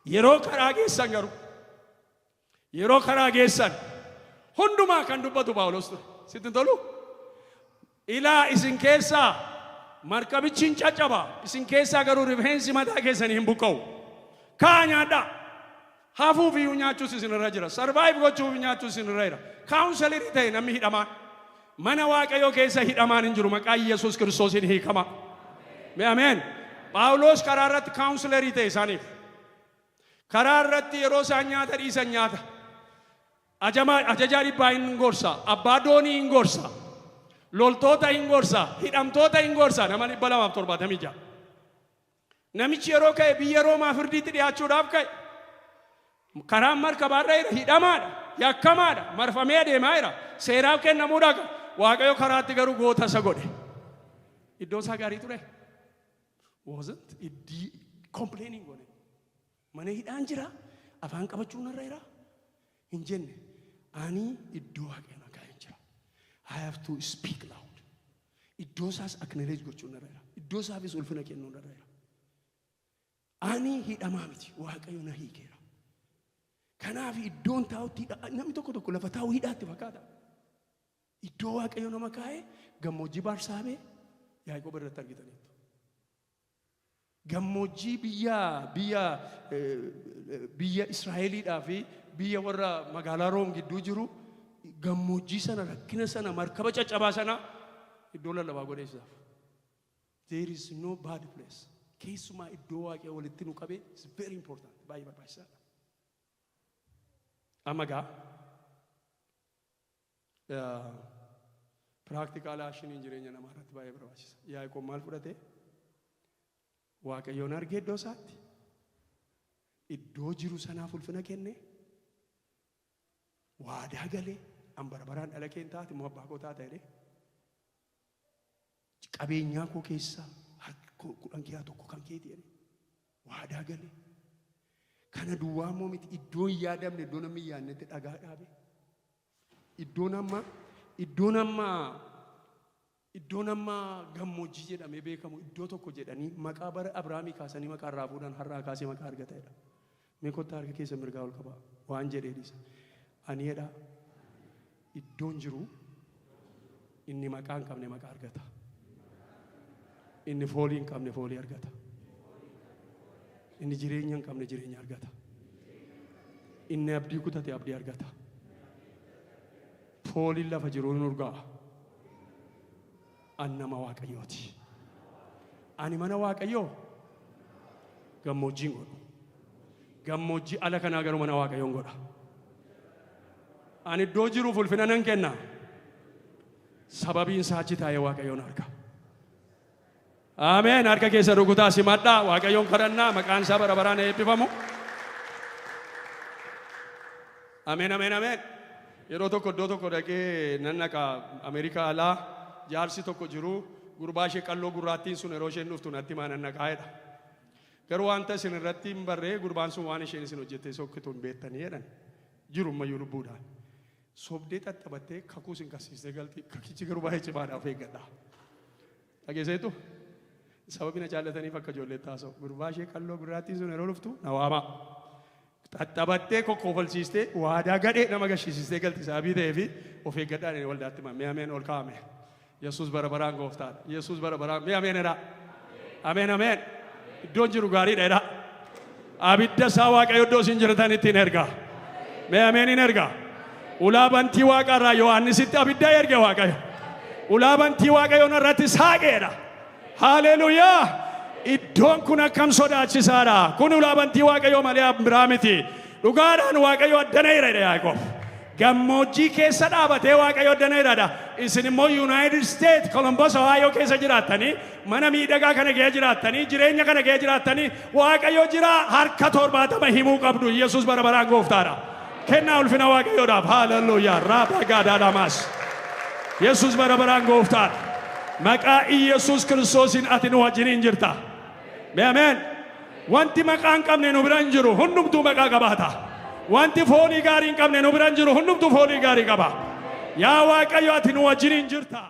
Yeroo karaa geessan garuu Yeroo karaa geessan hundumaa kan dubbatu Phaawulos ture. Sitti hin tolu? Ilaa isin keessaa markabichi hin caccaba, isin keessaa garuu rifeensi mataa keessanii hin buqqa'u. Ka'aa nyaadhaa. Hafuuf iyyuu nyaachuus isin irra jira. Sarvaayiv gochuuf nyaachuus isin irra jira. Kaawunselirii ta'e namni hidhamaan. Mana Waaqayyoo keessa hidhamaan hin jiru. Maqaa Yesuus Kiristoosiin hiikama. Mee ameen. Phaawulos karaa irratti kaawunselerii ta'e isaaniif. Karaa irratti yeroo isaan nyaata dhiisan nyaata. Ajamaa ajajaa dhibbaa hin gorsa, abbaa doonii hin gorsa, loltoota hin gorsa, hidhamtoota hin gorsa, nama 276. Namichi yeroo ka'e biyya Roomaa firdiitti dhiyaachuudhaaf ka'e. Karaan markabaarra jira, hidhamaadha, yakkamaadha, marfamee adeemaa jira, seeraaf kennamuudhaa qaba. Waaqayyo karaatti garuu goota isa godhe. Iddoon isaa gaarii ture? Wasn't iddii complaining godhe. Mana hidhaan jira, afaan qabachuu narra jira. Hin jenne. Ani iddoo Waaqayyo na kaa'een jira. I have to speak loud. Iddoo isaas acknowledge gochuu narra jira. Iddoo isaafis ulfina kennuu narra jira. Ani hidhamaa miti. Waaqayyo na hiikeera. Kanaaf iddoon taa'utti namni tokko tokko lafa taa'u hidhaatti fakkaata. Iddoo Waaqayyo nama kaa'e gammoojjii Baarsaabee Yaaqoob irratti argitaniitu. Gammoojjii biyya Israa'eliidhaa fi biyya warra magaalaa Room gidduu jiru, gammoojjii sana, rakkina sana, markaba caccabaa sana iddoo lallabaa godheessaaf. There is no bad place. Keessumaa iddoo Waaqayyo walitti nu qabe is very important. Baay'ee barbaachisaadha. Amma gaa practical actioniin jireenya namaa irratti baay'ee barbaachisa. Yaaqoob maal fudhate? Waaqayyoon argee iddoo isaatti. Iddoo jiru sanaaf ulfina kenne. Waadaa galee an bara baraan dhala kee hin taate immoo abbaa koo taata jedhee. Qabeenyaa koo keessaa harka kudhan keessaa tokko kan keeti jedhee. Waadaa galee. Kana duwwaa immoo miti, iddoo hin yaadamne, iddoo namni hin yaadnetti dhagaa dhaabe. Iddoon amma gammoojjii jedhamee beekamu iddoo tokko jedhanii maqaa bara Abrahaamii kaasanii maqaa irraa fuudhan har'aa kaasee maqaa argateedha. Mee kottaa harka keessa mirgaa ol qabaa waan jedhee dhiisa. Ani jedha, iddoon jiru inni maqaa hin qabne maqaa argata. Inni foolii hin qabne foolii argata. Inni jireenya hin qabne jireenya argata. Inni abdii kutate abdii argata. Fooliin lafa jiru hin urgaa'a. An nama Waaqayyooti. Ani mana Waaqayyoo gammoojjiin godhu. Gammoojjii ala kanaa garuu mana Waaqayyoon godha. Ani iddoo jiruuf ulfina nan kenna. Sababiin isaa achi taa'ee Waaqayyoon arga. Ameen. Harka keessa rukutaa simadhaa. Waaqayyoon kadhannaa. Maqaan isaa bara baraan eebbifamu. Ameen, ameen, ameen. Yeroo tokko iddoo tokko dhaqee nan dhaqa, Ameerikaa alaa jaarsi tokko jiru, gurbaa ishee qalloo gurraattiin sun yeroo isheen dhuftu natti himaa nan dhaqaa jedha. Garuu wanta isin irratti hin barree, gurbaan sun waan isheen isin hojjettee sokkitu hin beektanii jedhan. Jiru ammayyuu lubbuudhaan. Sobdee xaxxabattee kakuu isin karsiistee galti. Kakichi garuu baay'ee cimaadha, of eeggadha. Dhageesseetu sababi na jaallataniif akka ijoolleetti haasa'u. Gurbaa ishee qalloo gurraattiin sun yeroo dhuftu na waamaa. Xaxxabattee kokkoofalsiistee waadaa gadhee nama gashiisistee galti sababii ta'eefi of eeggadhaa jedhanii waldaatti himan. Mee ameen ol kaa'ame. Yesuus bara baraan gooftaadha. Yesuus bara baraan, mee ameen jedhaa. Ameen, ameen. Iddoon jiru gaariidha jedhaa. Abidda isaa Waaqayyo iddoo isin jirtan ittiin erga. Mee ameen hin erga. Ulaa bantii Waaqa irraa Yohaannisitti abidda erge Waaqayyo. Ulaa bantii Waaqayyoon irratti saaqeedha. Haleluuyaa! Iddoon kun akkam sodaachisaadha. Kun ulaa bantii Waaqayyoo malee biraa miti. Dhugaadhaan Waaqayyo addana jira jedhe Yaaqoob. Gammoojjii keessa dhaabatee Waaqayyo addana jiraadha. Isin immoo United States, Columbus, Ohio keessa jiraattanii, mana miidhagaa kana keessa jiraattanii, jireenya kana keessa jiraattanii, Waaqayyo jira harka 70 himuu qabdu. Yesuus bara baraan gooftaadha. Kennaa ulfina Waaqayyoodhaaf. Haleluuyaa. Raabaa gaadaadhaamaas. Yesuus bara baraan gooftaadha. Maqaa Iyesuus Kiristoosiin ati nu wajjiniin jirta. Mee ameen. Wanti maqaa hin qabne nu bira hin jiru. Hundumtuu maqaa qabaata. Wanti foolii gaarii hin qabne nu bira hin jiru. Hundumtuu foolii gaarii qaba. Yaa Waaqayyo, ati nu wajjiniin jirta.